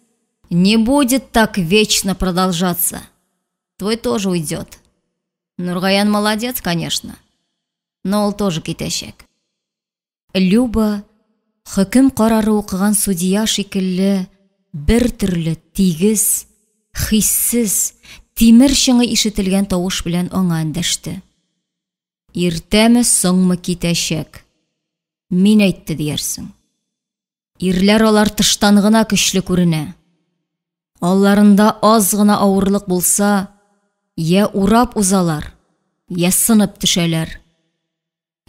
Не будет так вечно продолжаться. Твой тоже уйдет. Нургаян молодец, конечно, но ул тоже китәчәк. Люба, хөкем карары укыган судья шикелле, бер төрле тигез, хиссез, тимер чыңы ишетелгән тавыш белән аңа эндәште. Иртәме, соңмы китәчәк. Мин әйтте диярсең. Ирләр алар тыштан гына көчле күренә. Алларында аз гына авырлык булса, я урап узалар, я сынып төшәләр.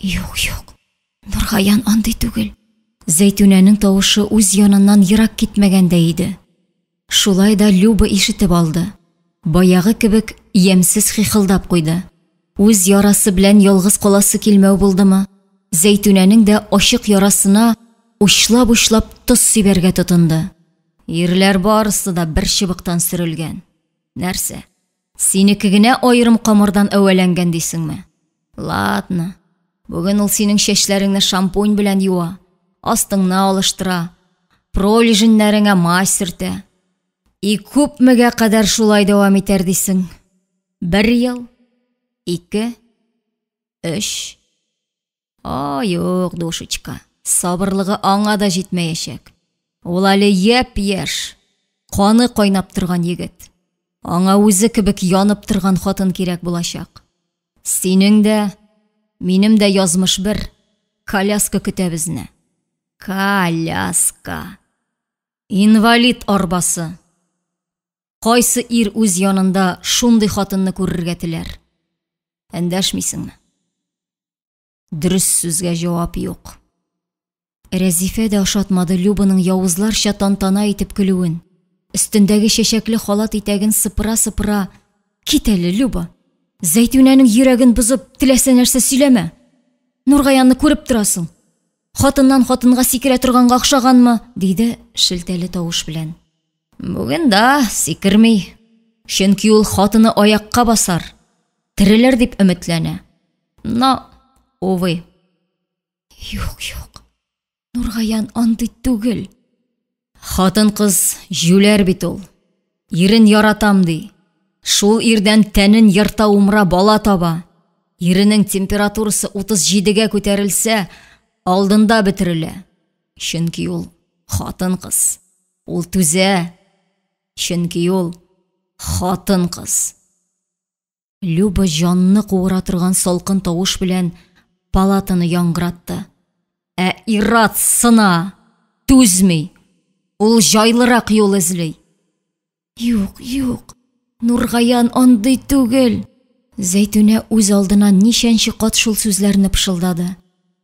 Юк, юк, Нургаян андый түгел. Зәйтүнәнең тавышы үз яныннан ерак китмәгәндәй иде. Шулай да Люба ишетеп алды. Баягы кебек ямьсез хихылдап куйды. Үз ярасы белән ялгыз каласы килмәү булдымы? Зәйтүнәнең дә ачык ярасына учлап-учлап тоз сибәргә тотынды. Ирләр барысы да бер чыбыктан сөрелгән. Нәрсә? Синеке генә аерым камырдан әвәләнгән дисеңме? Ладно. Бүген ул синең чәчләреңне шампунь белән юа, астыңны алыштыра, пролеженьнәреңә мазь сөртә. И күпмегә кадәр шулай дәвам итәр дисең? Бер ел, ике, өч. О, юк, душечка, сабырлыгы аңа да җитмәячәк. Ул әле япь-яшь, каны кайнап торган егет. Аңа үзе кебек янып торган хатын кирәк булачак. Синең дә, минем дә язмыш бер, коляска көтә безне. Коляска. Инвалид арбасы. Кайсы ир үз янында шундый хатынны күрергә теләр? Эндәшмисеңме? Дөрес сүзгә җавап юк. Рәзифә дә ошатмады Любаның явызларча тантана итеп көлүен. Өстендәге чәчәкле халат итәген сыпыра-сыпыра, Кит әле, Люба! Зәйтүнәнең йөрәген бозып, теләсә нәрсә сөйләмә! Нургаянны күреп торасың. Хатыннан хатынга сикерә торганга охшаганмы? диде шелтәле тавыш белән. Бүген да сикерми. Чөнки ул хатыны аякка басар, терелер дип өметләнә. Но, увы. Юк, юк. Нургаян андый түгел. Хатын-кыз җүләр бит ул. Ирен яратам ди. Шул ирдән тәнен ерта-умра бала таба. Иренең температурасы 37-гә күтәрелсә, алдында бөтерелә. Чөнки ул хатын-кыз. Ул түзә. Чөнки ул хатын-кыз. Люба җанны куыра торган салкын тавыш белән палатаны яңгыратты. Ә ир-ат сына, түзми. Ул җайлырак юл эзли. Юк, юк, Нургаян андый түгел. Зәйтүнә үз алдына ничәнче кат шул сүзләрне пышылдады.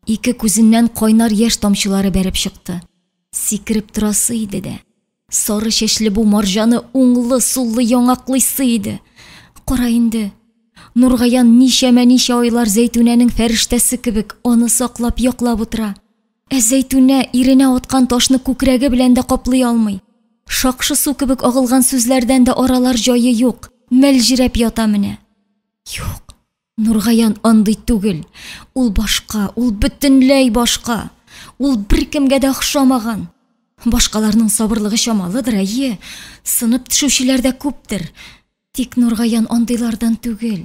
Ике күзеннән кайнар яшь тамчылары бәреп чыкты. Сикереп торасы иде дә. Сары чәчле бу марҗаны уңлы-суллы яңаклыйсы иде. Кара инде. Нургаян ничәмә-ничә айлар Зәйтүнәнең фәрештәсе кебек аны саклап, яклап утыра. Ә Зәйтүнә иренә аткан ташны күкрәге белән дә каплый алмый. Шакшы су кебек агылган сүзләрдән дә аралар җае юк, мәлҗерәп ята менә. Юк, Нургаян андый түгел. Ул башка, ул бөтенләй башка. Ул беркемгә дә охшамаган. Башкаларның сабырлыгы чамалыдыр, әйе, сынып төшүчеләр дә күптер. Тик Нургаян андыйлардан түгел.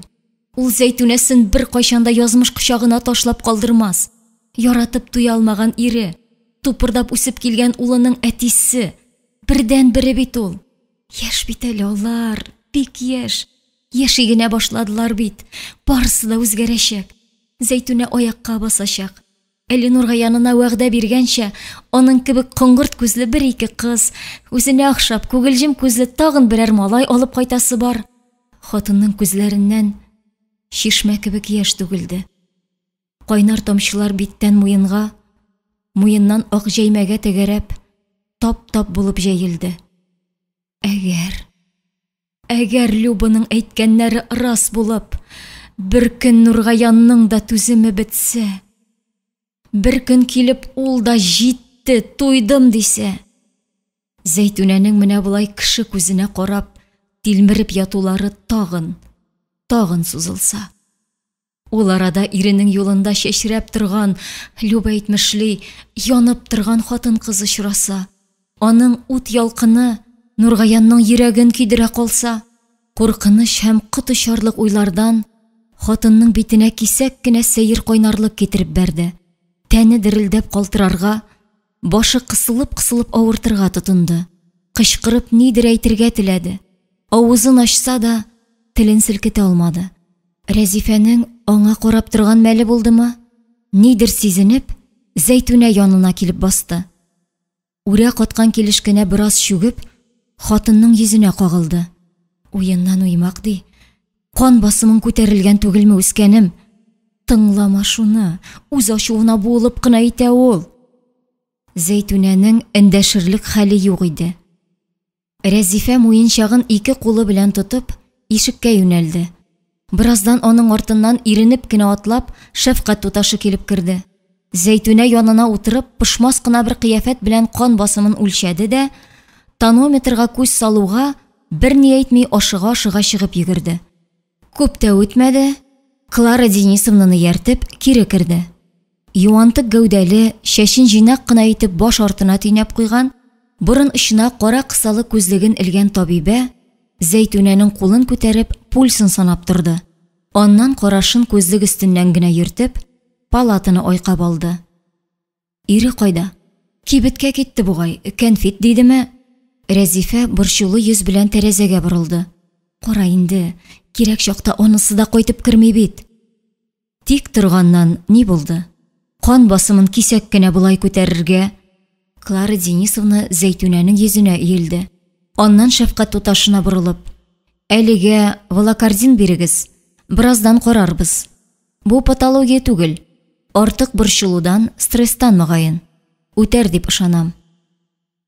Ул Зәйтүнәсен беркайчан да язмыш кочагына ташлап калдырмас. Яратып туя алмаган ире, тупырдап үсеп килгән улының әтисе, бердәнбере бит ул. Яшь бит әле алар, бик яшь. Яши генә башладылар бит. Барысы да үзгәрәчәк. Зәйтүнә аякка басачак. Әле Нургаянына вәгъдә биргәнчә, аның кебек коңгырт күзле бер-ике кыз, үзенә охшап, күгелҗем күзле тагын берәр малай алып кайтасы бар. Хатынның күзләреннән чишмә кебек яшь түгелде. Кайнар тамчылар биттән муенга, муеннан ак җәймәгә тәгәрәп, тап-тап булып җәелде. Әгәр, әгәр Любаның әйткәннәре рас булып, бер көн Нургаянның да түземе бетсә, бер көн килеп ул да җитте, туйдым дисә, Зәйтүнәнең менә болай кеше күзенә карап, тилмереп ятулары тагын, тагын сузылса. Ул арада иренең юлында чәчрәп торган, Люба әйтмешли, янып торган хатын-кыз очраса, аның ут ялкыны Нургаянның йөрәген көйдерә калса, куркыныч һәм коточарлык уйлардан хатынның битенә кисәк кенә сәер кайнарлык китереп бәрде. Тәне дерелдәп калтырарга, башы кысылып-кысылып авыртырга тотынды. Кычкырып нидер әйтергә теләде. Авызын ачса да, телен селкетә алмады. Рәзифәнең аңа карап торган мәле булдымы? Нидер сизенеп, Зәйтүнә янына килеп басты. Үрә каткан килеш кенә бераз чүгеп, хатынның йөзенә кагылды. Уеннан уймак ди. Кан басымың күтәрелгән түгелме, үскәнем? Тыңлама шуны, үз ачуына буылып кына әйтә ул. Зәйтүнәнең эндәшерлек хәле юк иде. Рәзифә муенчагын ике кулы белән тотып, ишеккә юнәлде. Бераздан аның артыннан иренеп кенә атлап, шәфкать туташы килеп керде. Зәйтүнә янына утырып, пошмас кына бер кыяфәт белән кан басымын үлчәде дә, тонометрга күз салуга, берни әйтми ашыга-ашыга чыгып йөгерде. Күп тә үтмәде, Клара Денисовнаны ияртеп, кире керде. Юантык гәүдәле, чәчен җыйнак кына итеп баш артына төйнәп куйган, борын очына кара кысалы күзлеген элгән табибә, Зәйтүнәнең кулын күтәреп, пульсын санап торды. Аннан карашын күзлек өстеннән генә йөртеп, палатаны айкап алды. Ире кайда? Кибеткә китте бугай, кәнфит дидеме? Рәзифә борчулы йөз белән тәрәзәгә борылды. Кара инде, кирәк чакта анысы да кайтып керми бит. Тик торганнан ни булды? Кан басымын кисәк кенә болай күтәрергә. Клара Денисовна Зәйтүнәнең йөзенә иелде. Аннан шәфкать туташына борылып, Әлегә волокордин бирегез, бераздан карарбыз. Бу патология түгел, артык борчылудан, стресстан мөгаен. Үтәр дип ышанам.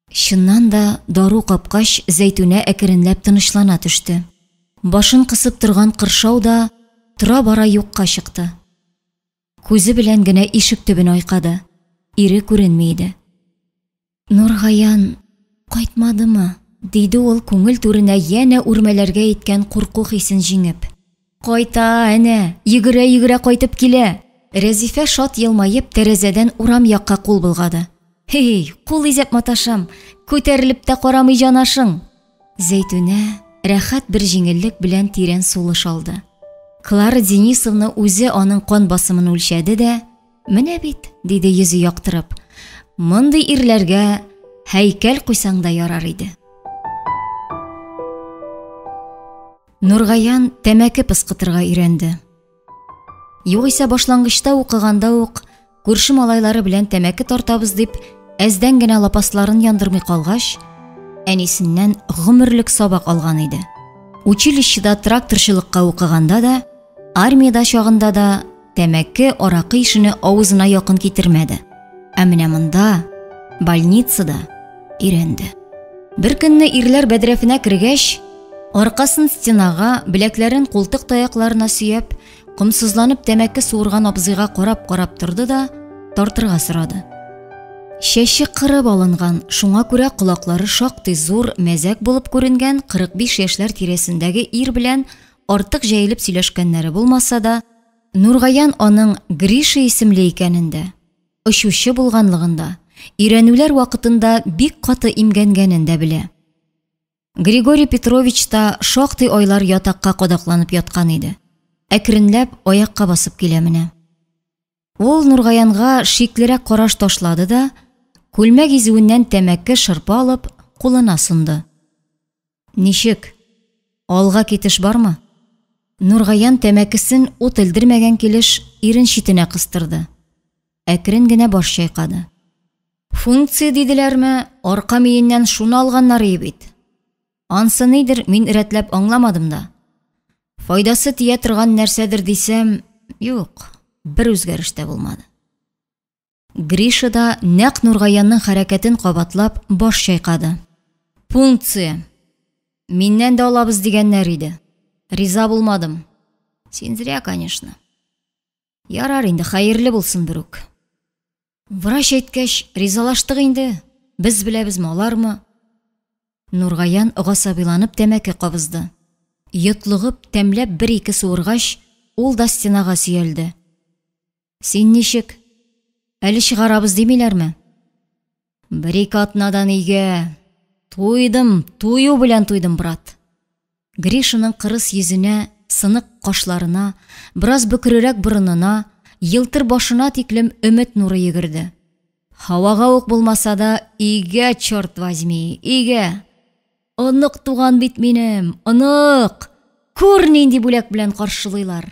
Чыннан да, дару капкач, Зәйтүнә әкренләп тынычлана төште. Башын кысып торган кыршау да тора-бара юкка чыкты. Күзе белән генә ишек төбен айкады. Ире күренми иде. Нургаян кайтмадымы? диде ул күңел түренә янә үрмәләргә иткән курку хисен җиңеп. Кайта, әнә, йөгерә-йөгерә кайтып килә. Рәзифә шат елмаеп тәрәзәдән урам якка кул болгады. Һей, кул изәп маташам, күтәрелеп тә карамый җанашың. Зәйтүнә рәхәт бер җиңеллек белән тирән сулыш алды. Клара Денисовна үзе аның кан басымын үлчәде дә, Менә бит, диде йөзе яктырып. Мондый ирләргә һәйкәл куйсаң да ярар иде. Нургаян тәмәке пыскытырга өйрәнде. Югыйсә башлангычта укыганда ук күрше малайлары белән тәмәке тартабыз дип, әздән генә лапасларын яндырмый калгач, әнисеннән гомерлек сабак алган иде. Училищеда тракторчылыкка укыганда да, армиядә чагында да Тәмәке, аракы ишене авызына якын китермәде. Ә менә монда, больницада өйрәнде. Бер көнне ирләр бәдрәфенә кергәч, Аркасын стенага, беләкләрен култык таякларына сөяп, комсызланып тәмәке суырган абзыйга карап-карап торды да, тартырга сорады. Чәче кырып алынган, шуңа күрә колаклары шактый зур, мәзәк булып күренгән 45 яшьләр тирәсендәге ир белән артык җәелеп сөйләшкәннәре булмаса да, Нургаян аның Гриша исемле икәнен дә, очучы булганлыгын да, өйрәнүләр вакытында бик каты имгәнгәнен дә белә. Григорий Петрович та шактый айлар ятакка кадакланып яткан иде. Әкренләп аякка басып килә менә. Ул Нургаянга шиклерәк караш ташлады да, күлмәк изүеннән тәмәке шырпы алып, кулына сонды. Ничек? Алга китеш бармы? Нургаян тәмәкесен ут элдермәгән килеш ирен читенә кыстырды. Әкрен генә баш чайкады. Функция диделәрме, арка миеннән шуны алганнар ие бит. Ансы нидер, мин рәтләп аңламадым да. Файдасы тия торган нәрсәдер дисәм, юк, бер үзгәреш тә булмады. Гриша да нәкъ Нургаянның хәрәкәтен кабатлап баш чайкады. Пункция. Миннән дә алабыз дигәннәр иде. Риза булмадым. Син зря, конечно. Ярар инде, хәерле булсын берүк. Врач әйткәч, ризалаштык инде. Без беләбезме, алармы? Нургаян гасабиланып тәмәке кабызды. Йотлыгып, тәмләп бер-ике суыргач, ул да стенага сөялде. Син ничек? Әле чыгарабыз димиләрме? Бер-ике атнадан өйгә. Туйдым, тую белән туйдым, брат. Гришаның кырыс йөзенә, сынык кашларына, бераз бөкрерәк борынына, елтыр башына тиклем өмет нуры йөгерде. Һавага ук булмаса да, өйгә, черт возьми, өйгә. Онык туган бит минем, онык! Күр, нинди бүләк белән каршылыйлар.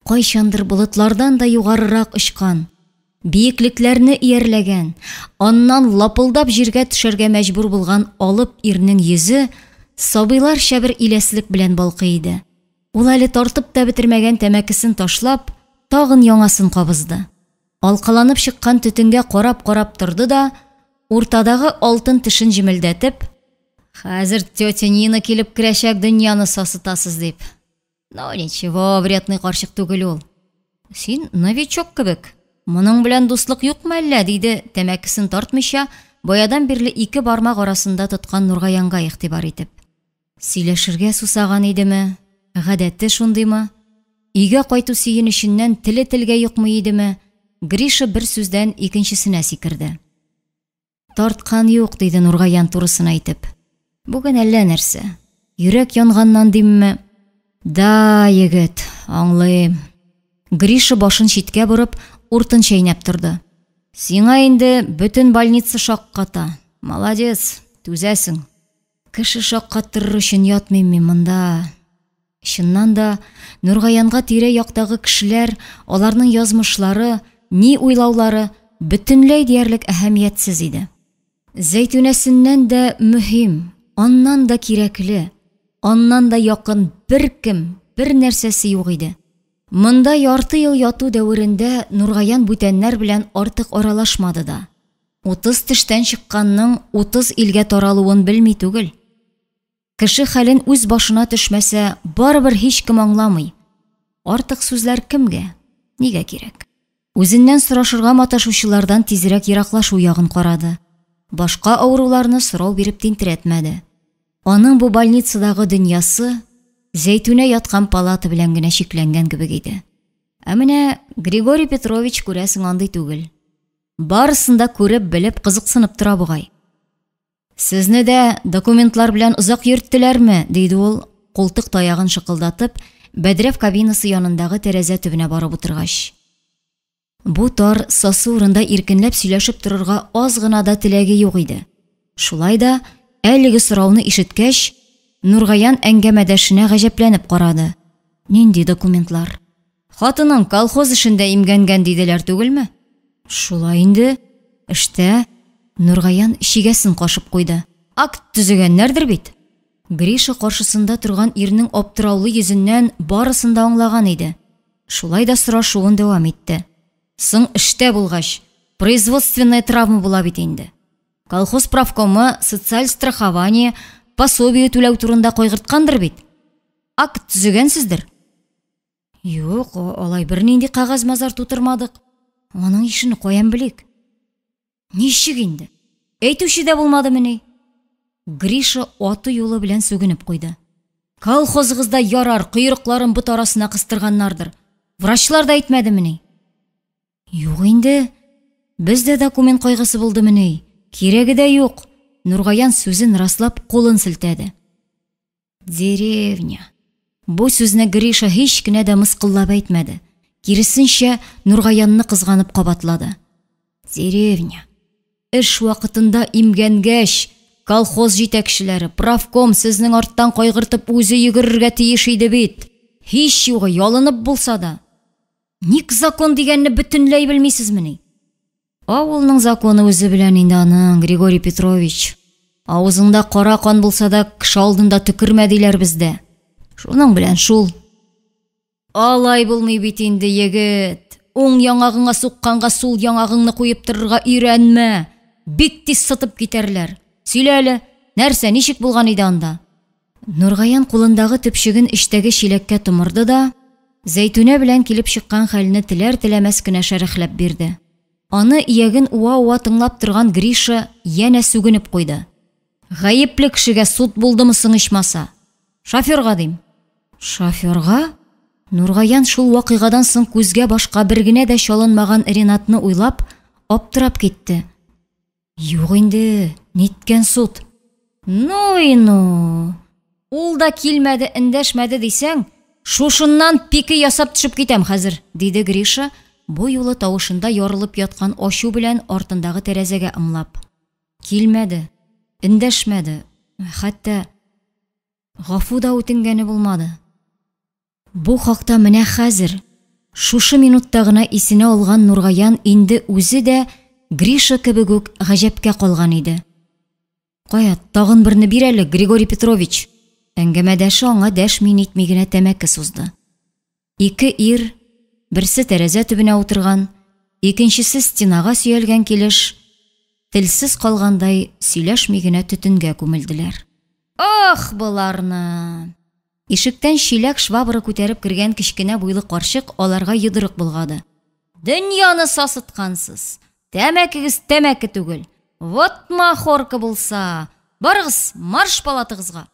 Кайчандыр болытлардан да югарырак очкан, биеклекләрне иярләгән, аннан лапылдап җиргә төшәргә мәҗбүр булган алып ирнең йөзе сабыйларча бер иләслек белән балкый иде. Ул әле тартып та бетермәгән тәмәкесен ташлап, тагын яңасын кабызды. Алкаланып чыккан төтенгә карап-карап торды да, уртадагы алтын тешен җемелдәтеп, Хәзер тетя Нина килеп керәчәк дөньяны сасытасыз дип. Ну, ничего, вредный карчык түгел ул. Син новичок кебек. Моның белән дуслык юкмы әллә, диде, тәмәкесен тартмыйча, баядан бирле ике бармак арасында тоткан Нургаянга игътибар итеп. Сөйләшергә сусаган идеме, гадәте шундыймы, өйгә кайту сөенеченнән теле телгә йокмый идеме, Гриша бер сүздән икенчесенә сикерде. Тарткан юк, диде Нургаян турысын әйтеп. Бүген әллә нәрсә. Йөрәк янганнан димме? Да, егет, аңлыйм. Гриша башын читкә борып, уртын чәйнәп торды. Сиңа инде бөтен больница шакката. Молодец, түзәсең. Кеше шаккаттырыр өчен ятмыйм мин монда. Чыннан да, Нургаянга тирә-яктагы кешеләр, аларның язмышлары, ни уйлаулары бөтенләй диярлек әһәмиятсез иде. Зәйтүнәсеннән дә мөһим, аннан да кирәкле, аннан да якын беркем, бер нәрсәсе юк иде. Монда ярты ел яту дәверендә Нургаян бүтәннәр белән артык аралашмады да. 30 тештән чыкканның 30 илгә таралуын белми түгел. Кеше хәлен үз башына төшмәсә, барыбер һичкем аңламый. Артык сүзләр кемгә, нигә кирәк? Үзеннән сорашырга маташучылардан тизрәк ераклашу ягын карады. Башка авыруларны сорау биреп тинтерәтмәде. Аның бу больницадагы дөньясы Зәйтүнә яткан палата белән генә чикләнгән кебек иде. Ә менә Григорий Петрович, күрәсең, андый түгел. Барысын да күреп, белеп, кызыксынып тора бугай. Сезне дә документлар белән озак йөрттеләрме? диде ул, култык таягын шыкылдатып, бәдрәф кабинасы янындагы тәрәзә төбенә барып утыргач. Бу тар, сасы урында иркенләп сөйләшеп торырга аз гына да теләге юк иде. Шулай да, әлеге сорауны ишеткәч, Нургаян әңгәмәдәшенә гаҗәпләнеп карады. Нинди документлар? Хатының колхоз эшендә имгәнгән диделәр түгелме? Шулай инде. Эштә. Нургаян чигәсен кашып куйды. Акт төзегәннәрдер бит? Гриша каршысында торган ирнең аптыраулы йөзеннән барысын да аңлаган иде. Шулай да сорашуын дәвам итте. Соң эштә булгач, производственная травма була бит инде. Колхоз правкомы, социаль страхование, пособие түләү турында кайгырткандыр бит? Акт төзегәнсездер? Юк, алай бернинди кәгазь-мазар тутырмадык. Аның ишене каян белик? Ничек инде? Әйтүче дә булмадымыни? Гриша аты юлы белән сүгенеп куйды. Колхозыгызда ярар, койрыкларын бот арасына кыстырганнардыр. Врачлар да әйтмәдемени? Юк инде. Бездә документ кайгысы булдымыни? Кирәге дә юк. Нургаян сүзен раслап кулын селтәде. Деревня. Бу сүзне Гриша һич кенә дә мыскыллап әйтмәде. Киресенчә, Нургаянны кызганып кабатлады. Деревня. Эш вакытында имгәнгәч, колхоз җитәкчеләре, профком сезнең арттан кайгыртып үзе йөгерергә тиеш иде бит. Һич югы, ялынып булса да. Ник закон дигәнне бөтенләй белмисезмени? Авылның законы үзе белән инде аның, Григорий Петрович. Авызыңда кара кан булса да, кеше алдында төкермә диләр бездә. Шуның белән шул. Алай булмый бит инде, егет. Уң яңагыңа сукканга сул яңагыңны куеп торырга өйрәнмә. Бик тиз сытып китәрләр. Сөйлә әле, нәрсә, ничек булган иде анда? Нургаян кулындагы төпчеген эчтәге чиләккә томырды да, Зәйтүнә белән килеп чыккан хәлне теләр-теләмәс кенә шәрехләп бирде. Аны ияген уа-уа тыңлап торган Гриша янә сүгенеп куйды. Гаепле кешегә суд булдымы соң ичмаса? Шоферга дим. Шоферга? Нургаян шул вакыйгадан соң күзгә-башка бер генә дә чалынмаган Ренатны уйлап, аптырап китте. Юк инде, ниткән суд? Ну и ну! Ул да килмәде, эндәшмәде дисәң, шушыннан пике ясап төшеп китәм хәзер, диде Гриша, бу юлы тавышында ярылып яткан ачу белән артындагы тәрәзәгә ымлап. Килмәде, эндәшмәде, хәтта гафу да үтенгәне булмады. Бу хакта менә хәзер, шушы минутта гына исенә алган Нургаян инде үзе дә Гриша кебек үк гаҗәпкә калган иде. Кая, тагын берне бир әле, Григорий Петрович. Әңгәмәдәше аңа дәшми-нитми генә тәмәке сузды. Ике ир, берсе тәрәзә төбенә утырган, икенчесе стенага сөялгән килеш, телсез калгандай сөйләшми генә төтенгә күмелделәр. Ох, боларны! Ишектән чиләк-швабра күтәреп кергән кечкенә буйлы карчык аларга йодрык болгады. Дөньяны сасыткансыз! Тәмәкегез тәмәке түгел! Вот махорка булса! Барыгыз, марш палатыгызга!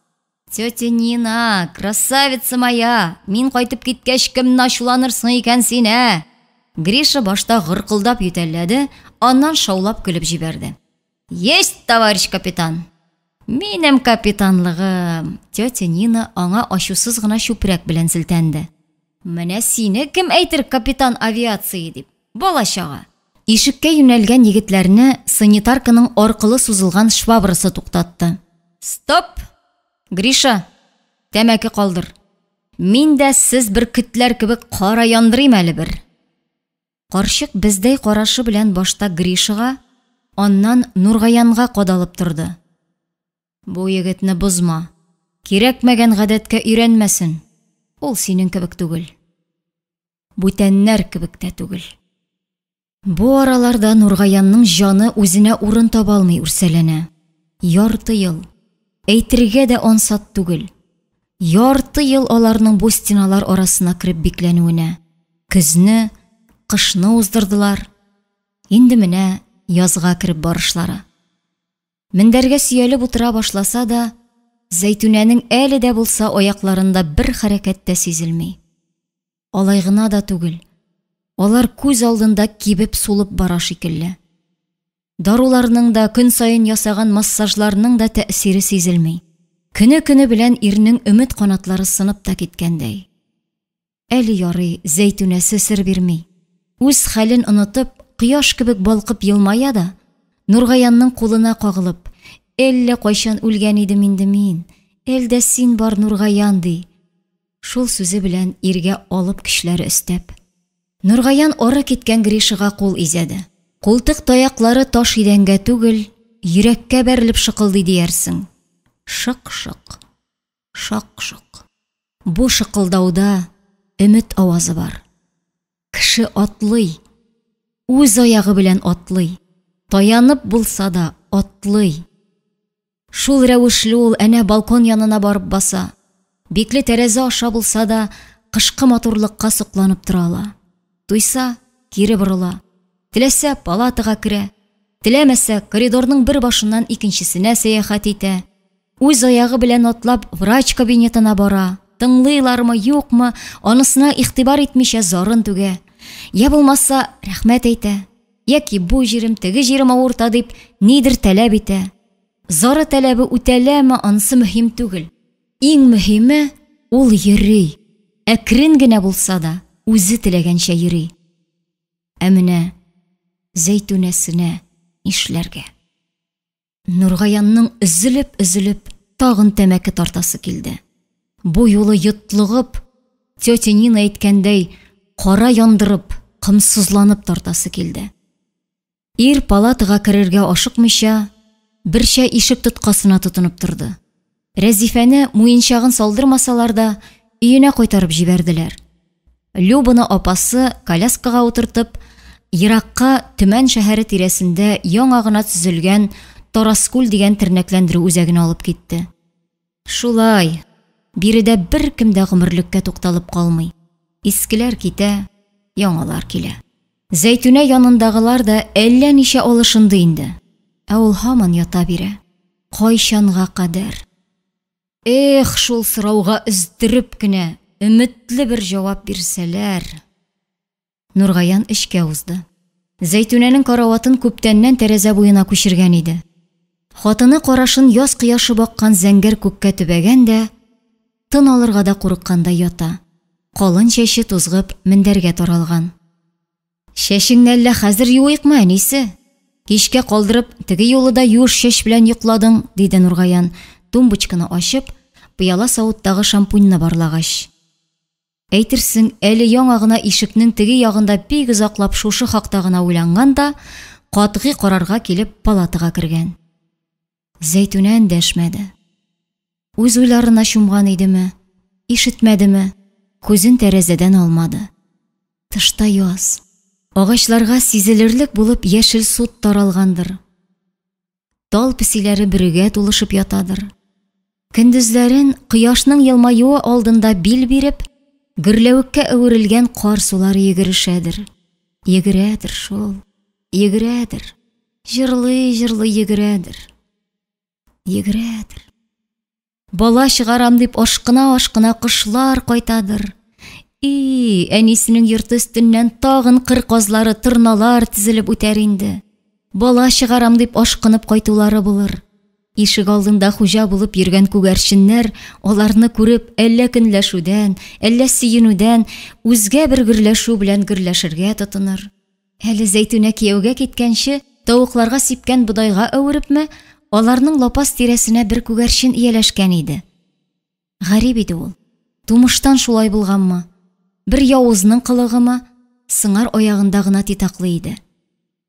Тетя Нина, красавица моя, мин кайтып киткәч кемне ачуланырсың икән син, ә? Гриша башта гыркылдап ютәлләде, аннан шаулап көлеп җибәрде. Есть, товарищ капитан! Минем капитанлыгым! Тетя Нина аңа ачусыз гына чүпрәк белән селтәнде. Менә сине кем әйтер капитан авиации дип, бала-чага! Ишеккә юнәлгән егетләрне санитарканың аркылы сузылган швабрасы туктатты. Стоп! Гриша, тәмәке калдыр. Мин дә сез бөркетләр кебек кара яндырыйм әле бер. Карчык бездәй карашы белән башта Гришага, аннан Нургаянга кадалып торды. Бу егетне бозма. Кирәкмәгән гадәткә өйрәнмәсен. Ул синең кебек түгел. Бүтәннәр кебек тә түгел. Бу араларда Нургаянның җаны үзенә урын таба алмый үрсәләнә. Ярты ел. Әйтергә дә ансат түгел. Ярты ел аларның бу стеналар арасына кереп бикләнүенә. Көзне, кышны уздырдылар. Инде менә язга кереп барышлары. Мендәргә сөялеп утыра башласа да, Зәйтүнәнең әле дә булса аякларында бер хәрәкәт тә сизелми. Алай гына да түгел, алар күз алдында кибеп сулып бара шикелле. Даруларның да, көн саен ясаган массажларның да тәэсире сизелми. Көне-көне белән ирнең өмет канатлары сынып та киткәндәй. Әле ярый, Зәйтүнәсе сер бирми. Үз хәлен онытып, кояш кебек балкып елмая да, Нургаянның кулына кагылып, Әллә кайчан үлгән идем инде мин, әлдә дә син бар, Нургаян, ди. Шул сүзе белән иргә алып көчләре өстәп. Нургаян ары киткән Гришага кул изәде. Култык таяклары таш идәнгә түгел, йөрәккә бәрелеп шыкылдый диярсең. Шык-шык. Шак-шок. Бу шыкылдауда өмет авазы бар. Кеше атлый. Үз аягы белән атлый. Таянып булса да атлый. Шул рәвешле ул әнә балкон янына барып баса. Бикле тәрәзә аша булса да, кышкы матурлыкка сокланып тора ала. Туйса, кире борыла. Теләсә, палатага керә. Теләмәсә, коридорның бер башыннан икенчесенә сәяхәт итә. Үз аягы белән атлап врач кабинетына бара. Тыңлыйлармы, юкмы, анысына игътибар итмичә зарын түгә. Я булмаса, рәхмәт әйтә. Яки бу җирем, теге җирем авырта дип, нидер таләп итә. Зары таләбе үтәләме, анысы мөһим түгел. Иң мөһиме, ул йөри. Әкрен генә булса да, үзе теләгәнчә йөри. Ә менә Зәйтүнәсенә нишләргә? Нургаянның өзелеп-өзелеп тагын тәмәке тартасы килде. Бу юлы йотлыгып, тетя Нина әйткәндәй, кара яндырып, комсызланып тартасы килде. Ир палатага керергә ашыкмыйча, берчә ишек тоткасына тотынып торды. Рәзифәне муенчагын салдырмасалар да, өенә кайтарып җибәрделәр. Любаны апасы коляскага утыртып, еракка Төмән шәһәре тирәсендә яңа гына төзелгән Тараскүл дигән тернәкләндерү үзәгенә алып китте. Шулай, биредә беркем дә гомерлеккә тукталып калмый. Искеләр китә, яңалар килә. Зәйтүнә янындагылар да әллә ничә алышынды инде. Ә ул һаман ята бирә. Кайчанга кадәр? Эх, шул сорауга өздереп кенә өметле бер җавап бирсәләр. Нургаян эчкә узды. Зәйтүнәнең караватын күптәннән тәрәзә буена күчергән иде. Хатыны карашын яз кояшы баккан зәңгәр күккә төбәгән дә, тын алырга да курыккандай ята. Калын чәче тузгып мендәргә таралган. Чәчеңне әллә хәзер юыйкмы, әнисе? Кичкә калдырып, теге юлы да юеш чәч белән йокладың, диде Нургаян, тумбочканы ачып, пыяла савыттагы шампуньны барлагач. Әйтерсең, әле яңа гына ишекнең теге ягында бик озаклап шушы хакта гына уйланган да, катгый карарга килеп палатага кергән. Зәйтүнә эндәшмәде. Үз уйларына чумган идеме, ишетмәдеме, күзен тәрәзәдән алмады. Тышта яз. Агачларга сизелерлек булып яшел сут таралгандыр. Тал песиләре бөрегә тулышып ятадыр. Көндезләрен кояшның елмаюы алдында бил биреп, гөрләвеккә әверелгән кар сулары йөгерешәдер. Йөгерәдер шул, йөгерәдер. Җырлый-җырлый йөгерәдер. Йөгерәдер. Бала чыгарам дип ашкына-ашкына кошлар кайтадыр. И, әнисенең йорты өстеннән тагын кыр казлары, торналар тезелеп үтәр инде. Бала чыгарам дип ашкынып кайтулары булыр. Ишек алдында хуҗа булып йөргән күгәрченнәр аларны күреп, әллә көнләшүдән, әллә сөенүдән үзгә бер гөрләшү белән гөрләшергә тотыныр. Әле Зәйтүнә кияүгә киткәнче, тавыкларга сипкән бодайга әверепме, аларның лапас тирәсенә бер күгәрчен ияләшкән иде. Гарип иде ул. Тумыштан шулай булганмы? Бер явызның кылыгымы? Сыңар аягында гына титаклый иде.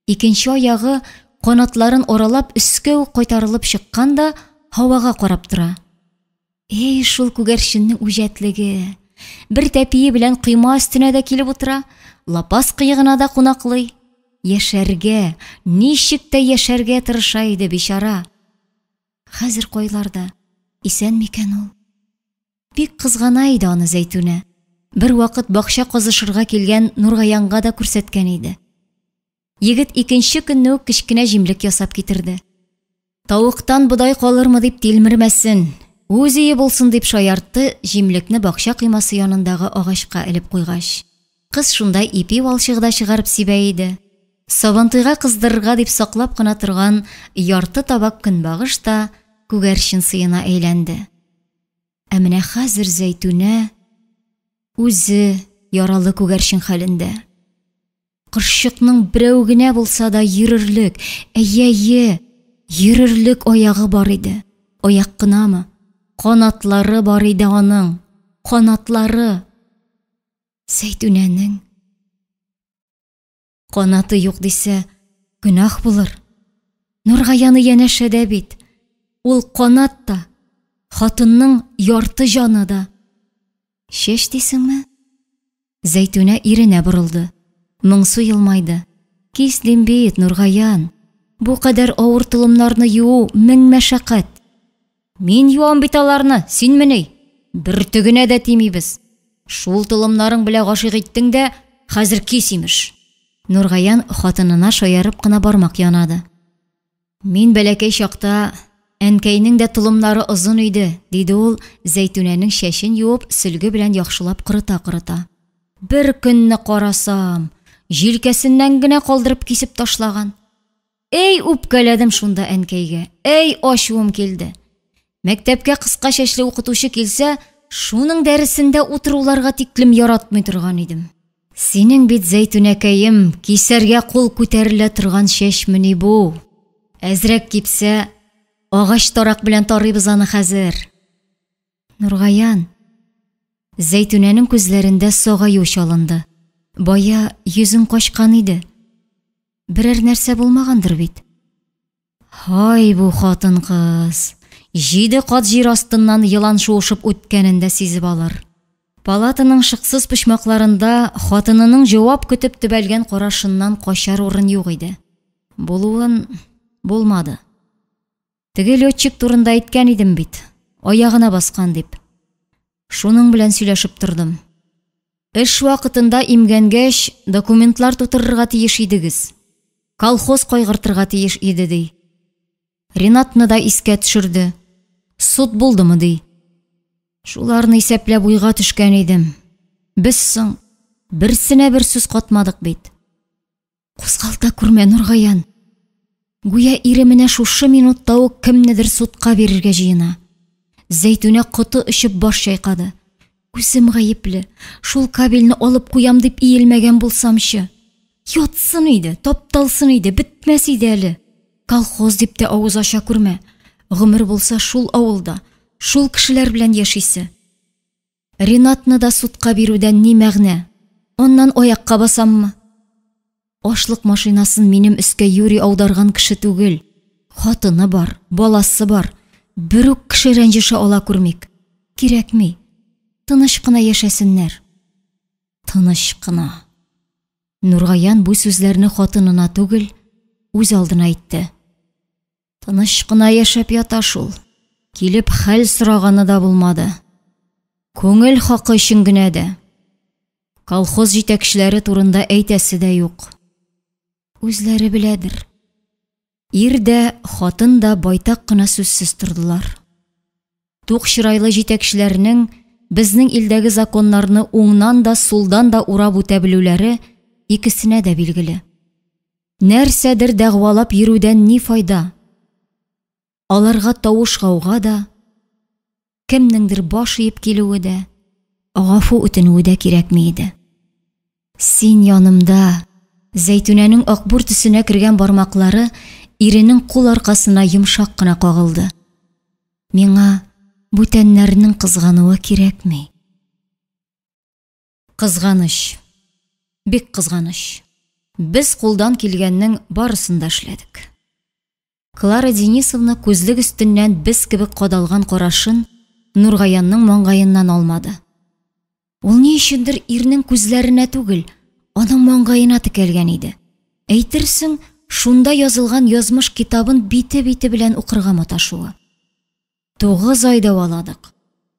Икенче аягы канатларын аралап өскә үк кайтарылып чыккан да һавага карап тора. Эй, шул күгәрченнең үҗәтлеге! Бер тәпие белән койма өстенә дә килеп утыра, лапас кыегына да кунаклый. Яшәргә, ничек тә яшәргә тырыша иде бичара. Хәзер кайларда, исән микән ул? Бик кызгана иде аны Зәйтүнә. Бервакыт бакча казышырга килгән Нургаянга да күрсәткән иде. Егет икенче көнне үк кечкенә җимлек ясап китерде. Тавыктан бодай калырмы дип тилмермәсен, үз өе булсын дип шаяртты җимлекне бакча коймасы янындагы агачка элеп куйгач. Кыз шунда ипи валчыгы да чыгарып сибә иде. Сабантуйга кыздырырга дип саклап кына торган ярты табак көнбагыш та күгәрчен сыена әйләнде. Ә менә хәзер Зәйтүнә үзе яралы күгәрчен хәлендә. Кошчыкның берәү генә булса да йөрерлек, әйе-әйе, йөрерлек аягы бар иде. Аяк кынамы? Канатлары бар иде аның. Канатлары. Зәйтүнәнең канаты юк дисә, гөнаһ булыр. Нургаяны янәшәдә бит. Ул канат та, хатынның ярты җаны да. Чәч дисеңме? Зәйтүнә иренә борылды. Моңсу елмайды. Кис дим бит, Нургаян. Бу кадәр авыр толымнарны юу мең мәшәкать. Мин юам бит аларны, синмени? Бөртегенә дә тимибез. Шул толымнарың белән гашыйк иттең дә, хәзер кис, имеш. Нургаян хатынына шаярып кына бармак янады. Мин бәләкәй чакта әнкәйнең дә толымнары озын иде, диде ул, Зәйтүнәнең чәчен юып, сөлге белән яхшылап корыта-корыта. Бер көнне карасам, җилкәсеннән генә калдырып кисеп ташлаган. Әй үпкәләдем шунда әнкәйгә, әй ачуым килде. Мәктәпкә кыска чәчле укытучы килсә, шуның дәресендә утыруларга тиклем яратмый торган идем. Синең бит, Зәйтүнәкәем, кисәргә кул күтәрелә торган чәчмени бу? Әзрәк кипсә, агач тарак белән тарыйбыз аны хәзер. Нургаян. Зәйтүнәнең күзләрендә сагаю чалынды. Бая йөзең качкан иде. Берәр нәрсә булмагандыр бит? Һай, бу хатын-кыз! Җиде кат җир астыннан елан шуышып үткәнен дә сизеп алыр. Палатаның шыксыз почмакларында хатынының җавап көтеп төбәлгән карашыннан качар урын юк иде. Булуын булмады. Теге летчик турында әйткән идем бит, аягына баскан дип. Шуның белән сөйләшеп тордым. Эш вакытында имгәнгәч, документлар тутырырга тиеш идегез. Колхоз кайгыртырга тиеш иде, ди. Ренатны да искә төшерде. Суд булдымы, ди. Шуларны исәпләп уйга төшкән идем. Без соң берсенә бер сүз катмадык бит. Кузгалта күрмә, Нургаян. Гүя ире менә шушы минутта ук кемнедер судка бирергә җыена. Зәйтүнә коты очып баш чайкады. Үзем гаепле, шул кабельне алып куям дип иелмәгән булсамчы. Ятсын иде, тапталсын иде, бетмәс иде әле. Колхоз дип тә авыз ача күрмә. Гомер булса шул авылда, шул кешеләр белән яшисе. Ринатны да судка бирүдән ни мәгънә? Аннан аякка басаммы? Ашлык машинасын минем өскә юри аударган кеше түгел. Хатыны бар, баласы бар. Бер үк кеше рәнҗеше ала күрмик. Кирәкми. Тыныч кына яшәсеннәр. Тыныч кына. Нургаян бу сүзләрне хатынына түгел, үз алдына әйтте. Тыныч кына яшәп ята шул. Килеп хәл сораганы да булмады. Күңел хакы өчен генә дә. Колхоз җитәкчеләре турында әйтәсе дә юк. Үзләре беләдер. Ир дә, хатын да байтак кына сүзсез тордылар. Тук чырайлы җитәкчеләрнең безнең илдәге законнарны уңнан да, сулдан да урап үтә белүләре икесенә дә билгеле. Нәрсәдер дәгъвалап йөрүдән ни файда? Аларга тавыш-гауга да, кемнеңдер баш иеп килүе дә, гафу үтенүе дә кирәкми иде. Син янымда, Зәйтүнәнең акбур төсенә кергән бармаклары иренең кул аркасына йомшак кына кагылды. Миңа бүтәннәрнең кызгануы кирәкми. Кызганыч. Бик кызганыч. Без кулдан килгәннең барысын да эшләдек. Клара Денисовна күзлек өстеннән без кебек кадалган карашын Нургаянның маңгаеннан алмады. Ул ни өчендер ирнең күзләренә түгел, аның маңгаена текәлгән иде. Әйтерсең, шунда язылган язмыш китабын бите-бите белән укырга маташуы. 9 ай дәваладык.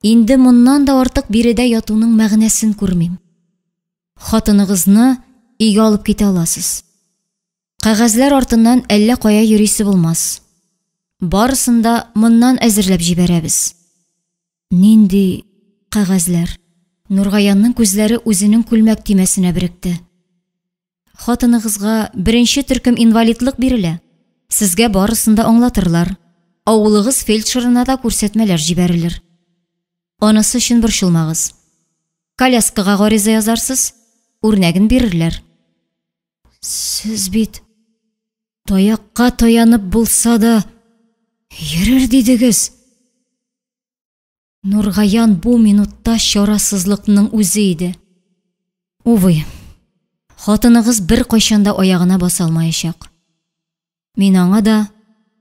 Инде моннан да артык биредә ятуның мәгънәсен күрмим. Хатыныгызны өйгә алып китә аласыз. Кәгазьләр артыннан әллә кая йөрисе булмас. Барысын да моннан әзерләп җибәрәбез. Нинди кәгазьләр? Нургаянның күзләре үзенең күлмәк төймәсенә беректе. Хатыныгызга беренче төркем инвалидлык бирелә. Сезгә барысын да аңлатырлар. Авылыгыз фельдшерына да күрсәтмәләр җибәрелер. Анысы өчен борчылмагыз. Коляскага гариза язарсыз, үрнәген бирерләр. Сез бит таякка таянып булса да йөрер дидегез. Нургаян бу минутта чарасызлыкның үзе иде. Увы, хатыныгыз беркайчан да аягына баса алмаячак. Мин аңа да,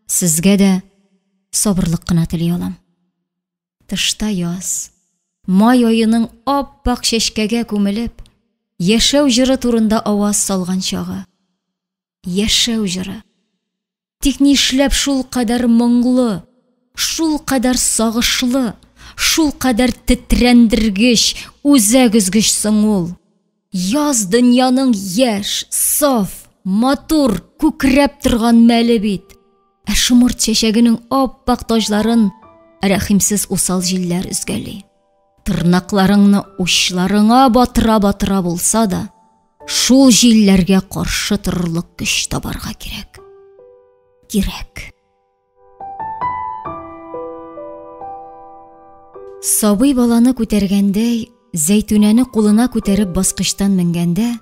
сезгә дә сабырлык кына тели алам. Тышта яз. Май аеның ап-ак чәчкәгә күмелеп, яшәү җыры турында аваз салган чагы. Яшәү җыры. Тик нишләп шул кадәр моңлы? Шулкадәр сагышлы, шулкадәр тетрәндергеч, үзәк өзгеч соң ул? Яз дөньяның яшь, саф, матур, күкрәп торган мәле бит. Ә шомырт чәчәгенең ап-ак таҗларын рәхимсез усал җилләр өзгәли. Тырнакларыңны учларыңа батыра-батыра булса да, шул җилләргә каршы торырлык көч табарга кирәк. Кирәк. Сабый баланы күтәргәндәй, Зәйтүнәне кулына күтәреп баскычтан менгәндә,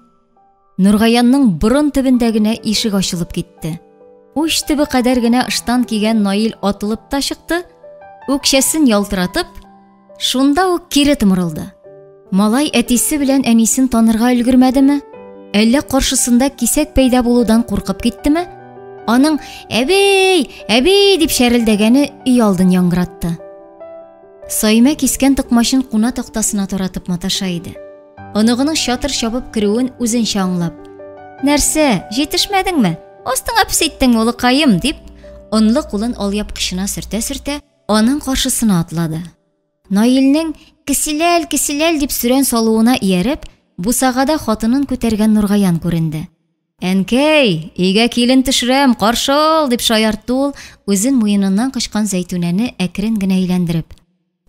Нургаянның борын төбендә генә ишек ачылып китте. Уч төбе кадәр генә ыштан кигән Наил атылып та чыкты, үкчәсен ялтыратып, Шунда ук кире томырылды. Малай әтисе белән әнисен танырга өлгермәдеме? Әллә каршысында кисәк пәйда булудан куркып киттеме? Аның «Әби! Әби!» дип чәрелдәгәне өй алдын яңгыратты. Саимә кискән токмачын куна тактасына таратып маташа иде. Оныгының чатыр чабып керүен үзенчә аңлап: "Нәрсә, җитешмәдеңме? Астыңа пес иттеңме, улыкаем?" дип, онлы кулын алъяпкычына сөртә-сөртә, аның каршысына атлады. Наилнең «Кеселәл, кеселәл!» дип сөрән салуына ияреп, бусагада хатынын күтәргән Нургаян күренде. «Әнкәй, өйгә килен төшерәм, каршы ал!» дип шаяртты ул, үзен муеныннан кочкан Зәйтүнәне әкрен генә әйләндереп.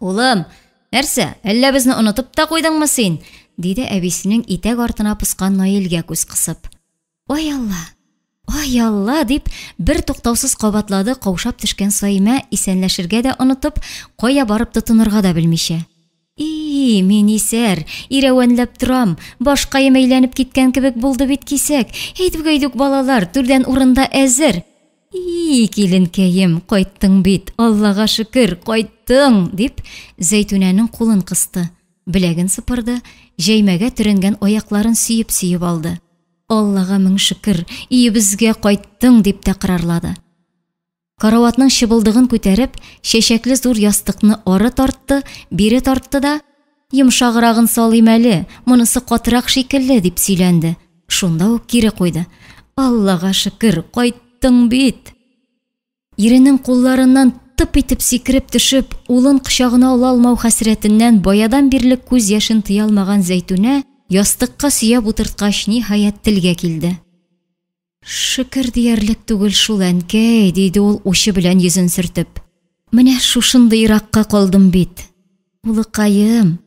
«Улым, нәрсә, әллә безне онытып та куйдыңмы син?» диде әбисенең итәк артына поскан Наилгә күз кысып. Ай Алла! Ай Алла! дип, бер туктаусыз кабатлады каушап төшкән Саимә, исәнләшергә дә онытып, кая барып тотынырга да белмичә. И, мин исәр, ирәвәнләп торам, башкаем әйләнеп киткән кебек булды бит кисәк. Әйдүк-әйдүк, балалар, түрдән урында әзер. И, киленкәем, кайттың бит, Аллага шөкер, кайттың, дип, Зәйтүнәнең кулын кысты, беләген сыпырды, җәймәгә төренгән аякларын сөеп-сөеп алды. Аллага мең шөкер, өебезгә кайттың, дип тәкрарлады. Караватның чыбылдыгын күтәреп, чәчәкле зур ястыкны ары тартты, бире тартты да, йомшаграгын салыйм әле, монысы катырак шикелле, дип сөйләнде. Шунда ук кире куйды. Аллага шөкер, кайттың бит. Иренең кулларыннан тып итеп сикереп төшеп, улын кочагына ала алмау хәсрәтеннән баядан бирле күз яшен тыя алмаган Зәйтүнә ястыкка сөяп утырткач, ниһаять, телгә килде. Шөкер диярлек түгел шул, әнкәй, диде ул учы белән йөзен сөртеп. Менә шушындыйракка калдым бит. Улыкаем,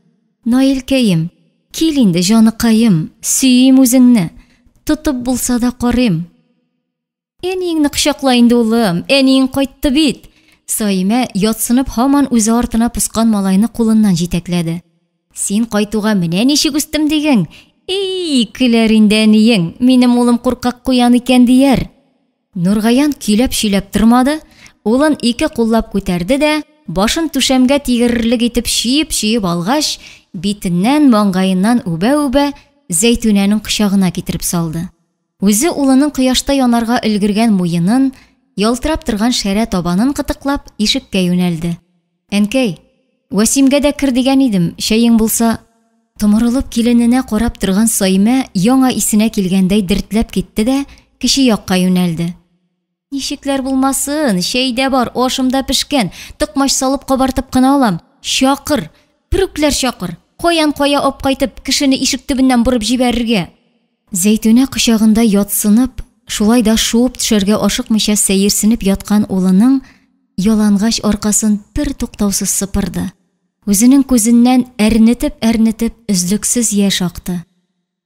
Наилкәем, кил инде, җаныкаем, сөйим үзеңне, тотып булса да карыйм. Әниеңне кочакла инде, улым, әниең кайтты бит. Саимә, ятсынып, һаман үзе артына поскан малайны кулыннан җитәкләде. Син кайтуга менә ничек үстем диген. Эй, көләр инде әниең, минем улым куркак куян икән дияр. Нургаян көйләп-чөйләп тормады, улын ике куллап күтәрде дә, башын түшәмгә тигерерлек итеп чөеп-чөеп алгач, битеннән, маңгаеннан үбә-үбә, Зәйтүнәнең кочагына китереп салды. Үзе улының кояшта янарга өлгергән муенын, ялтырап торган шәрә табанын кытыклап, ишеккә юнәлде. Әнкәй, Вәсимгә дә кер дигән идем, чәең булса... Томырылып килененә карап торган Саимә яңа исенә килгәндәй дертләп китте дә кече якка юнәлде. Ничекләр булмасын, чәй дә бар, ашым да пешкән, токмач салып кабартып кына алам. Чакыр, берүкләр чакыр, каян кая апкайтып, кешене ишек төбеннән борып җибәрергә? Зәйтүнә кочагында ятсынып, шулай да шуып төшәргә ашыкмыйча сәерсенеп яткан улының ялангач аркасын бер туктаусыз сыпырды. Үзенең күзеннән әрнетеп-әрнетеп өзлексез яшь акты.